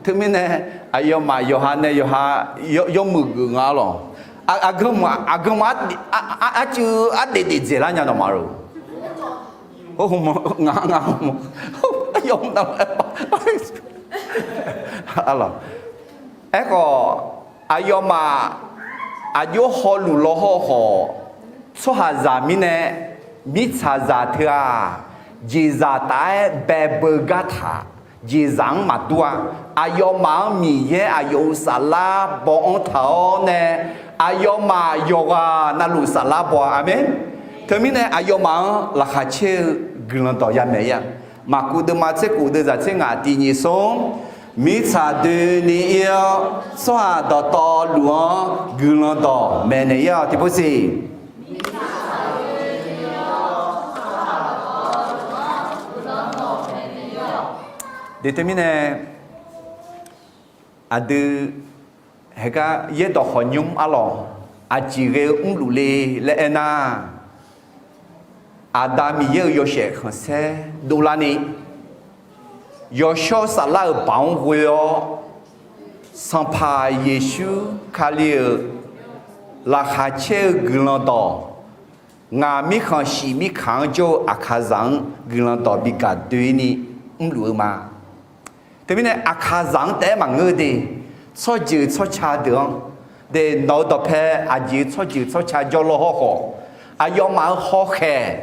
Teumirnae, aqyawfmaf yawqha nae yawqha yawmuiq geuf nga lawq. Aqganq, aqganq arcuiv ardaef daef dzaeqlar nya nawmaf-eu. Nga, nga, yawmuiq nav, aerkhawf, aqyawfmaf aqjox hawluf law hawrkhawf, tsawrhaqzaq mirnae mirtsaqzaq teu-aq, jeqzaq taf-aer baebeu gar taq, jeqzaq-anr maqdur-a. Aqyawfmaf-anr Miqyaer aqyawf-euq saflar baw-anr taq-awr nae, aqyawfmaf yawqghaq navluf saflar baw-a. Aqmeq. Teumirnae aqyawfmaf-anr laqkhaq caer-eu guiqlanq dawq yamaeq-ir-a. Maqkuv deuvma tser kof deuvzaq tser ngaq tiq nyiq smr, mirtsaq doeni ir-awr, tsawrhaq dawqtawvluf-anr guiqlanq dawq maeqnaeq-ir-awq. Tiqpov siq. Teumirnae, aqdui heugar yaerdawq khawqnymr arlawq, aqjeq ghae-eu mrluf le laer aernar, Aqda Miqyaer-euq yawshaef khanqsaer dovlarni, yawshawr saflar-euq baoq-anr ghoe-awr, Sanqpaq Yeqsur Kali-euq laqkhaq caer-eu guiqlanq dawq, ngaq mirkhanq shif mirkaq-anr jawr-eu Aqkaqzaq-anr guiqlanq dawq bi gaq doeni mrluf-eu ma. Teumirnae Aqkaqzaq-anr taef-aer maqngeur de, tsawrjeuq tsawrca deuq-anr de, nawq-eu dawqpae aqjeq-eu tsawrjeuq tsawrca jawr law hawrkhawf, aqyawfmaf-euq hawkhaeq,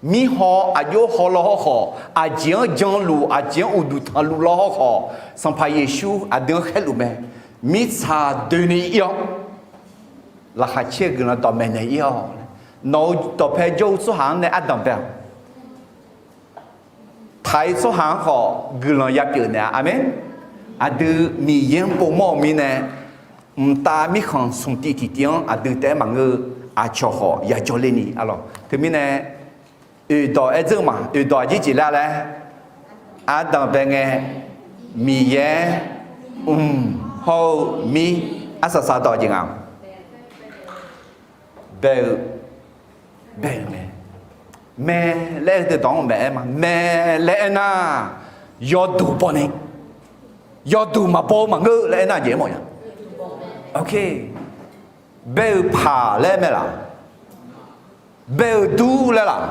mirhaw aqjox haw law hawrkhawf, aqjeq-anr janluf, aqjeq-anr uqduq tanqluf law hawrkhawf, Sanqpaq Yeqsur aqdui-anr khaerluf mae. Mirtsaq doeni ir-awr, laqkhaq caer-eu guiqlanq dawqmaeq naeq-ir-awq. Nawq-euq dawqpae jawr-eu tsawrhaq-anr nae ardanq bae-awq. Taq-ir tsawrhaq-anr khawf guiqlanq ya pyeuf naeq-a. Aqmeq. Aqdui Miqyaer-anr povmawr-eu mirnae, mqtav mirkhanq smq tiv tiqtiv-anr aqdui taef-aer maqngeur-eu aqcawq khawf yajawr ler ni arlawq. Teumirnae, oeqdawq aer dzeur ma. Oeqdawq aqjeq jeq laer laer, ardanq bae ngae, Miqyaer mq hawr-eu mir, arsaq saq dawq jeq nga. Bae-eu, bae-eu mae. Mae laer aer-eu deuq dawq-anr maeq-aer ma. Mae laer aernar, yawduq baw ni, yawduq maqbaw-eu maqngeur laer aernar jeq aermawf nya. Bae-euq paq laer mae laq? Bae-euq dur laer laq?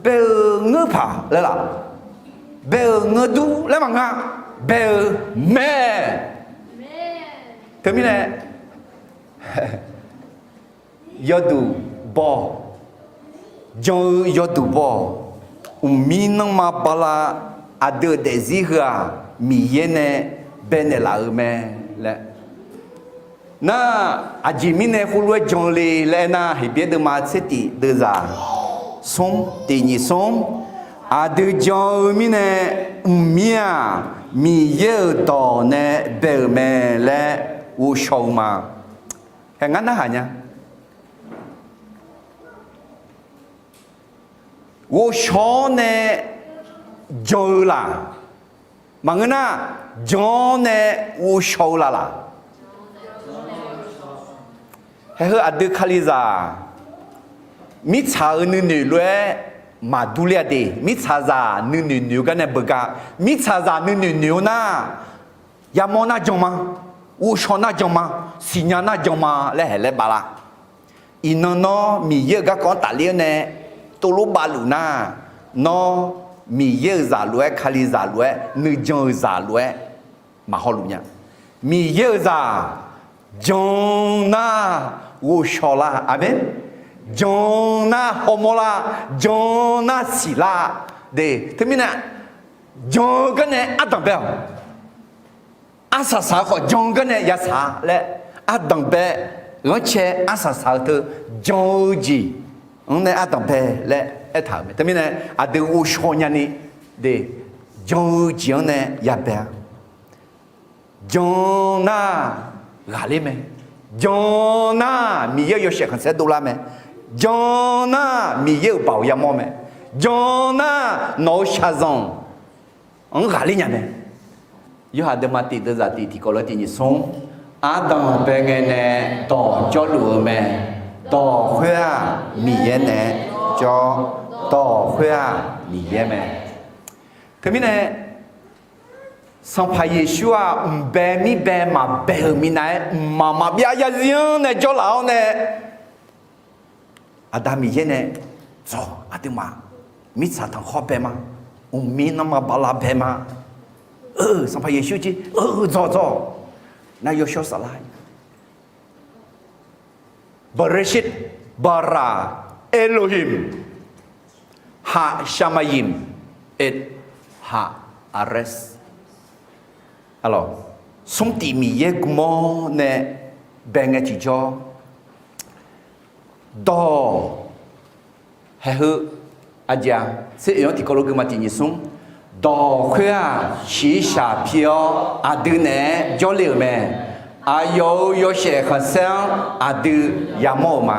Bae-euq ngeur paq laer laq? Bae-euq ngeur dur laer maqnga. Bae-euq mae. Teumirnae, yawduq baw-awq. Jan-eu yawduq baw-awq. Mqmir nanrma bala aqdui-euq daefzir heu-aq, Miqyaer nae baenaeq laf-euq mae laer. Nar, aqjeq mirnae khoerlof-aer jan le laer aernar, Heqbyaer deuvma tser tif deuvzaq smr tif nyiq smr, aqdui jan-eu mirnae, mqmir-aq, Miqyaer-euq dawq nae bae-euq mae laer ghovshaw-eu ma. Hae ngar narhaq nya. Ghovshaw-awr nae jan-eu laq? Maqngeur nar, jan-awr nae ghovshaw-eu laf laq? Haeheu aqdui Kalizaq, mirtsaq-euq nuinoeq lof-aer maqdur ler-a de. Mirtsaqzaq nuinoeq noeq-eu gar nae beugar. Mirtsaqzaq nuinoeq noeq-eu nar, yamawr nar jan ma, ghovshaw nar jan ma, siqnya nar jan ma laer haeq laer baf lar. Iqnan nawr Miqyaer-euq garkawv-anr tafler-awr nae tovlof bavluf nar, nawr Miqyaer-euq zaq lof-aer, Kalizaq lof-aer, nuijan-euq zaq lof-aer maqhaw luf nya. Miqyaer-euq zaq jan nar ghovshaw lar. Aqmeq. Jan nar hawmawr lar, jan nar siq lar. De, teumirnae, jan-eu garnae ardanq bae-awq. Arsaq saq-eu khawf jan-eu garnae ya saq laer, ardanq bae, ghanrcae arsaq saq-eu teu jan-eu jeq-anr nae ardanq bae laer aertaq-euq mae. Teumirnae aqdui ghovshaw nyani de, jan-eu jeq-anr nae ya bae-a. Jan nar ghaqler mae. Jan nar Miqyaer-euq yawshaef khanqsaer dovlar mae. Jan nar Miqyaer-euq baoq yamawr mae. Jan nar nawq-euq shaqzanq-anr ghaqler nya mae. Yorhaq deuvma tif deuvzaq tif tiqkawv lof-aer tif nyiq smr, ardanq bae ngae nae dawq jawrluf-eu mae. Dawq khoer-aq Miqyaer nae jawr. Dawq khoer-aq Miqyaer mae. Teumirnae, Sanqpaq Yeqsur-aq mqbae mirbae maqbae-euq minav-aer mqmaq maqbyav zarzir-anr nae jawrlaf-awr nae, Aqda Miqyaer nae, dawq aqduimaf mirtsaq tanqkhawr bae ma, mqmir nanrma bala bae ma. Sanqpaq Yeqsur jir, dawq dawq, nar yawshawr saflar Bereshit bara Elohim ha Shamayim et ha Ares. Smrtif Miqyaer gmawr nae bae ngae tiqjawr, dawq, haeheu, aqjeq-a, tser oeq-anr tiqkawv lof gui ma tiq nyiq smr, dawq khoer-aq shiqshaq pi-awr aqdui naeq-aer jawrle-euq mae. Aqyawf-euq yawshaef khanqsaer-anr aqdui yamawr-euq ma.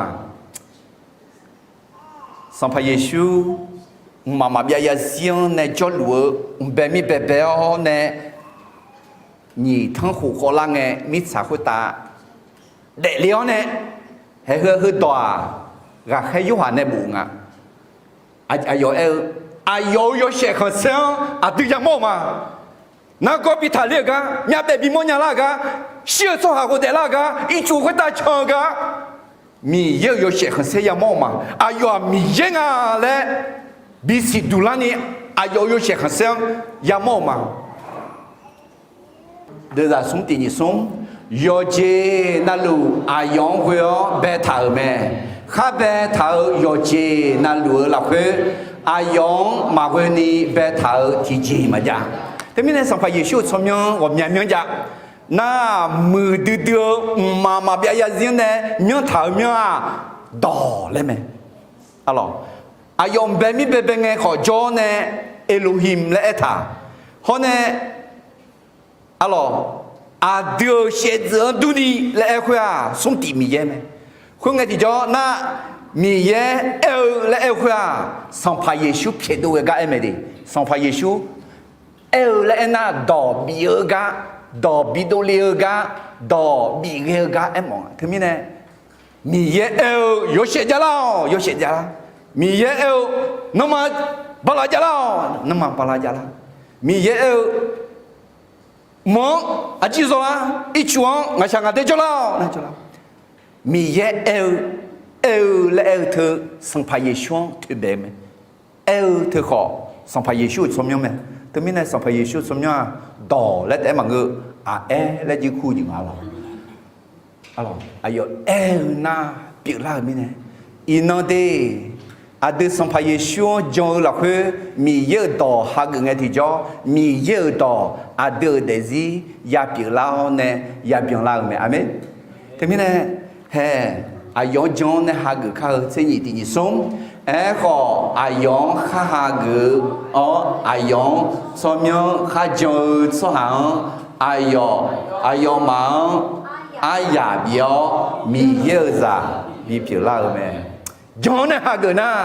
Sanqpaq Yeqsur mqmaq maqbyav zarzir-anr nae jawrluf-eu mqbae mirbae bae-awr nae, nyiq tanr khof khawvlar ngae mirtsaq khoertav daefle-awr nae, haeheu heudawq-aq, ghaqkhaer Yorhaq nae bof nga. Aqyawf aer-eu, aqyawf-euq yawshaef khanqsaer-anr aqdui yamawr-euq ma. Nargawr bi taqler-euq gar, myavbaef bimawr nya lar-euq gar, shir-euq tsawrhaq ghofdaef lar-euq gar, ircuf khoertav can-eu gar, Miqyaer-euq yawshaef khanqsaer yamawr-euq ma. Aqyawf-aq Miqyaer nga laer bisiq duq larni, aqyawf-euq yawshaef khanqsaer-anr yamawr-euq ma. Deuvzaq smr tiq nyiq smr, yawqjeq navluf aqyawf-anr ghoe-awr baetaq-euq mae. Khar baetaq-euq yawqjeq navluf-eu lafkhoer, aqyawf-anr maqghoe ni baetaq-euq tiqjeq maqjav. Teumirnae Sanqpaq Yeqsur-euq tsawrmyanr ghawqmya myanr jav. nar, muiqdui dui-eu mqmaq maqbyav zarzir-anr nae myanrtaq-euq myanr-aq, dawq laer mae. Arlawq, aqyawf mqbae mir baebae ngae khawf jawr-awr nae Elohim laer aertaq. Hawr nae, arlawq, aqdui-euq shaevdzeuf-anr durni laer aer khoer-aq, smrtif Miqyaer mae. Khoerngae tiqjawr nar, Miqyaer aer-eu laer aer-eu khoer-aq, Sanqpaq Yeqsur pyaeqdov ghae gar aer mae de. Sanqpaq Yeqsur aer-eu laer aernar, dawq bif-eu gar, dawq bidov le-eu gar, dawq bif ghae-eu gar aermawf nga. Teumirnae, Miqyaer aer-eu yawshaef javlar-awq, yawshaef javlar. Miqyaer aer-eu nanrma bala javlar-awq, nanrma bala javlar. Miqyaer aer-eu mq-anr aqjir zawlar, ircuf-anr ngaqshaq ngaqdaer jawrlar-awq, nar jawrlar. Miqyaer aer-eu, aer-eu laer aer-eu teu Sanqpaq Yeqsur-anr toeqbae-eu mae. Aer-eu teu khawf Sanqpaq Yeqsur-euq tsawrmyanr mae. Teumirnae Sanqpaq Yeqsur-euq tsawrmyanr-aq, dawq laer taef-aer maqngeur, aqaer laer jirkur jeq nga lawq. Aqyawf aer-eu nar pyeuflar-euq mirnae, iqnan de, aqdui Sanqpaq Yeqsur-anr jan-eu lafkhoer Miqyaer-euq dawq hageuf ngae tiqjawr, Miqyaer-euq dawq aqdui-euq daefzir ya pyeuflar-awr nae ya byanlar-euq mae. Aqmeq. Teumirnae, hae, aqyawf-anr jan-awr nae hageuf kar-eu tser nyif tiq nyif smr. Aerkhawf, aqyawf-anr khar hageuf-awr, aqyawf-anr tsawrmyanr khar jan-eu tsawrhaq-anr, aqyawf, aqyawfmaf-anr aryaq bif-awr, Miqyaer-euq zaq bipyeuf lar-eu mae. Jan-awr nae hageuf nar,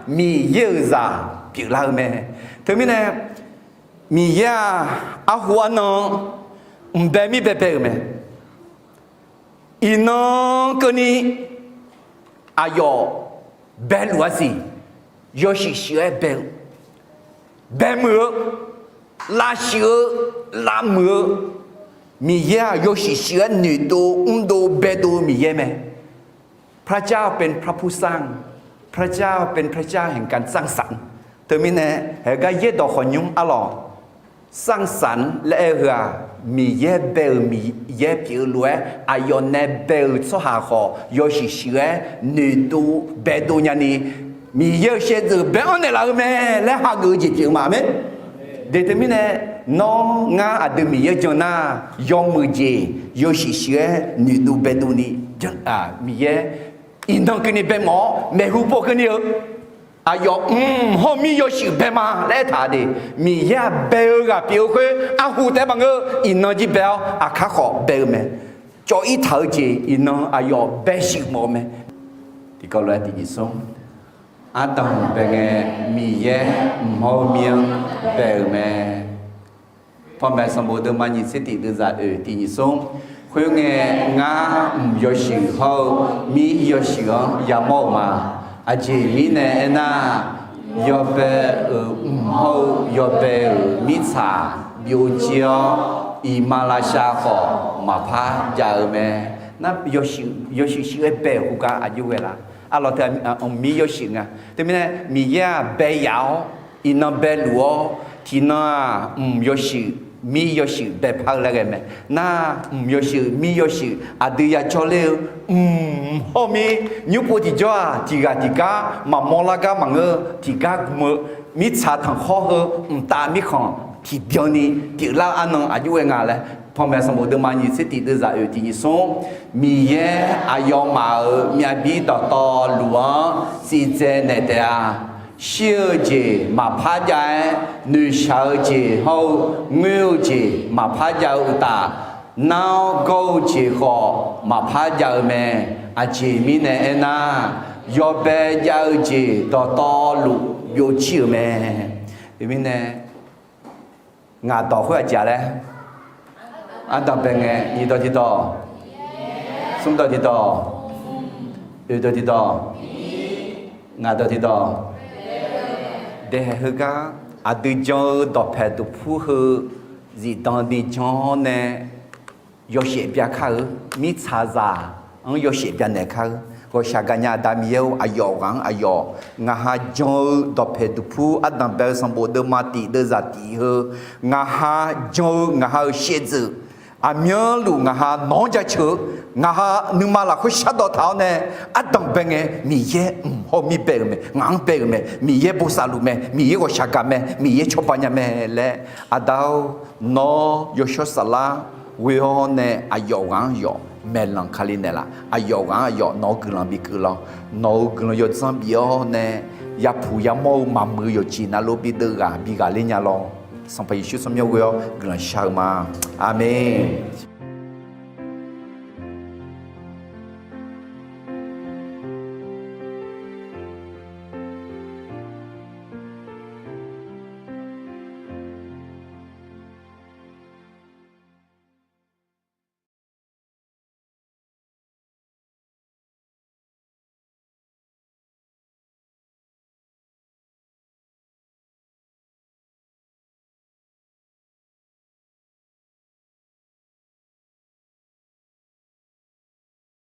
Miqyaer-euq zaq pyeuflar-eu mae. Teumirnae, Miqyaer-aq, arhu arnan-anr mqbae mir baebae-euq mae. Iqnan keuvni aqyawf baeluf-a siq, yawshuif shuif-aer bae-eu, baemuiq-eu, lavshuif-eu, lavmuiq-eu, Miqyaer-aq, yawshuif shuif-aer noeqdov mrdov baedov-eu Miqyaer mae. พระเจ้าเป็นพระผู้สร้าง พระเจ้าเป็นพระเจ้าแห่งการสร้างสรรค์ Teumirnae, haegar yaerdawq khawqnymr arlawq, สร้างสรรค์ laer aer-eu heu-aq, Miqyaer bae-euq Miqyaer pyeuf-eu lof-aer aqyawf nae bae-euq tsawrhaq khawf yawshuif shuif-aer noeqdov baedov nyani, Miqyaer-euq shaevdzeuf bae-anr naeqlaf-eu mae laer hageuf-eu jeq pyeuf-eu ma. Aqmeq. De teumirnae, nawr ngar aqdui Miqyaer jan nar, yawmuiq jeq yawshuif shuif-aer noeqdov baedov ni, Miqyaer iqnan keuvni bae mawf-awr maeqhu paw keuvni-eu aqyawf mq hawr mir yawshuif bae ma laer aertaq de. Miqyaer-aq bae-eu ghaq pyeuf-eu khoer arhu taef-aer maqngeur, iqnan jir bae-awr aqkar khawf bae-eu mae. Cawv-ir taq-eu jeq iqnan aqyawf bae shuif mawf-eu mae. Tiqkawv lof-aer tiqnyif smr. Ardanq bae ngae, Miqyaer mq hawr-eu mir-anr bae-euq mae. Panmaeq sanqbof deuvma nyiq tser tiq deuvzaq oeq tiq nyiq smr. Khoerngae, ngar mq yawshuif hawr-eu mir yawshuif-anr yamawr-euq ma. Aqjeq mirnae aernar, yawbae-euq mq hawr-eu yawbae-euq mirtsaq byovjir-awr, iqmalavshav khawf maqpar jav-eu mae. Nar, yawshuif shuif-aer bae-euq khoergar aqjox ghae laf. Arlawq teu, mq mir yawshuif nga. Teumirnae Miqyaer-aq bae yaf-awr, iqnan baeluf-awr, tiqnan-aq mq yawshuif mir yawshuif baepar-eu laer ghae mae. Nar, mq yawshuif mir yawshuif aqdui yajawr ler-eu, mq hawr mir nymr pov tiqjawr-aq, tiqghaq tiqgar maqmawr lar gar maqngeur, tiqgar gm-eu mirtsaq tanqkhawr heu mqtav mirkhanq tiqbyan ni pyeuflar arnan aqjox ghae nga laer, Panmaeq sanqbof deuvma nyiq tser tiq deuvzaq oeq tiq nyiq smr. Miqyaer aqyawfmaf-euq myavbir dawqtawvluf-anr siqdzae naeq taef-a. Shir-eu jeq maqpar jav-aer, noeqshaq-eu jeq hawr-eu ngoer-eu jeq maqpar jav-eu uqtaf, nar-awr gawr-eu jeq khawf maqpar jav-eu mae. Aqjeq mirnae aernar, yawbae jav-eu jeq dawqtawvluf byovjir-euq mae. Teumirnae, ngaq dawq khoer aqjeq-a laer, ardanq bae ngae, nyiq dawq tiqdawq, smr dawq tiqdawq, oeq dawq tiqdawq, ngaq dawq tiqdawq. Daehaeq heugar aqdui jan-eu dawqpaeq duqpur heu zifdan ni jan-awr nae yawshaef bya kar-eu, mirtsaqzaq-anr yawshaef bya naeq kar-eu, ghawqshaq gaqnya Aqda Miqyaer-or, aqyawf ghaq-anr aqyawf, ngaq ha jan-eu dawqpaeq duqpur ardanq bae-eu sanqbof deuvma tiq deuvzaq tiq heu, ngaq ha jan-eu ngaq ha-euq shaevdzeuf, aqmyanluf ngaq ha nawq-anr jaceuq-eu, ngaq ha nuima lafkhoer shardawq taq-awr nae, ardanq bae ngae, Miqyaer mq hawr mir bae-euq mae, ngaq-anr bae-euq mae, Miqyaer bosav luf mae, Miqyaer ghawqshaq gaq mae, Miqyaer cawba nya mae laer, Aqda-or, nawr yawshawr saflar ghoe-awr nae aqyawf ghaq-anr yawf maeqlanq Kali naeqlaf. Aqyawf ghaq-anr aqyawf nawq-eu guiqlanq bikeuv lawr. Nawq-euq guiqlanq yawdzanr bif-awr nae yapuq yamawr-eu maqmuiq-eu yawqjeq navluf bideuv ghaq bighaq ler nya lawr. Sanqpaq Yeqsur tsawrmyanr ghoe-awr guiqlanq shar-eu ma. Aqmeq.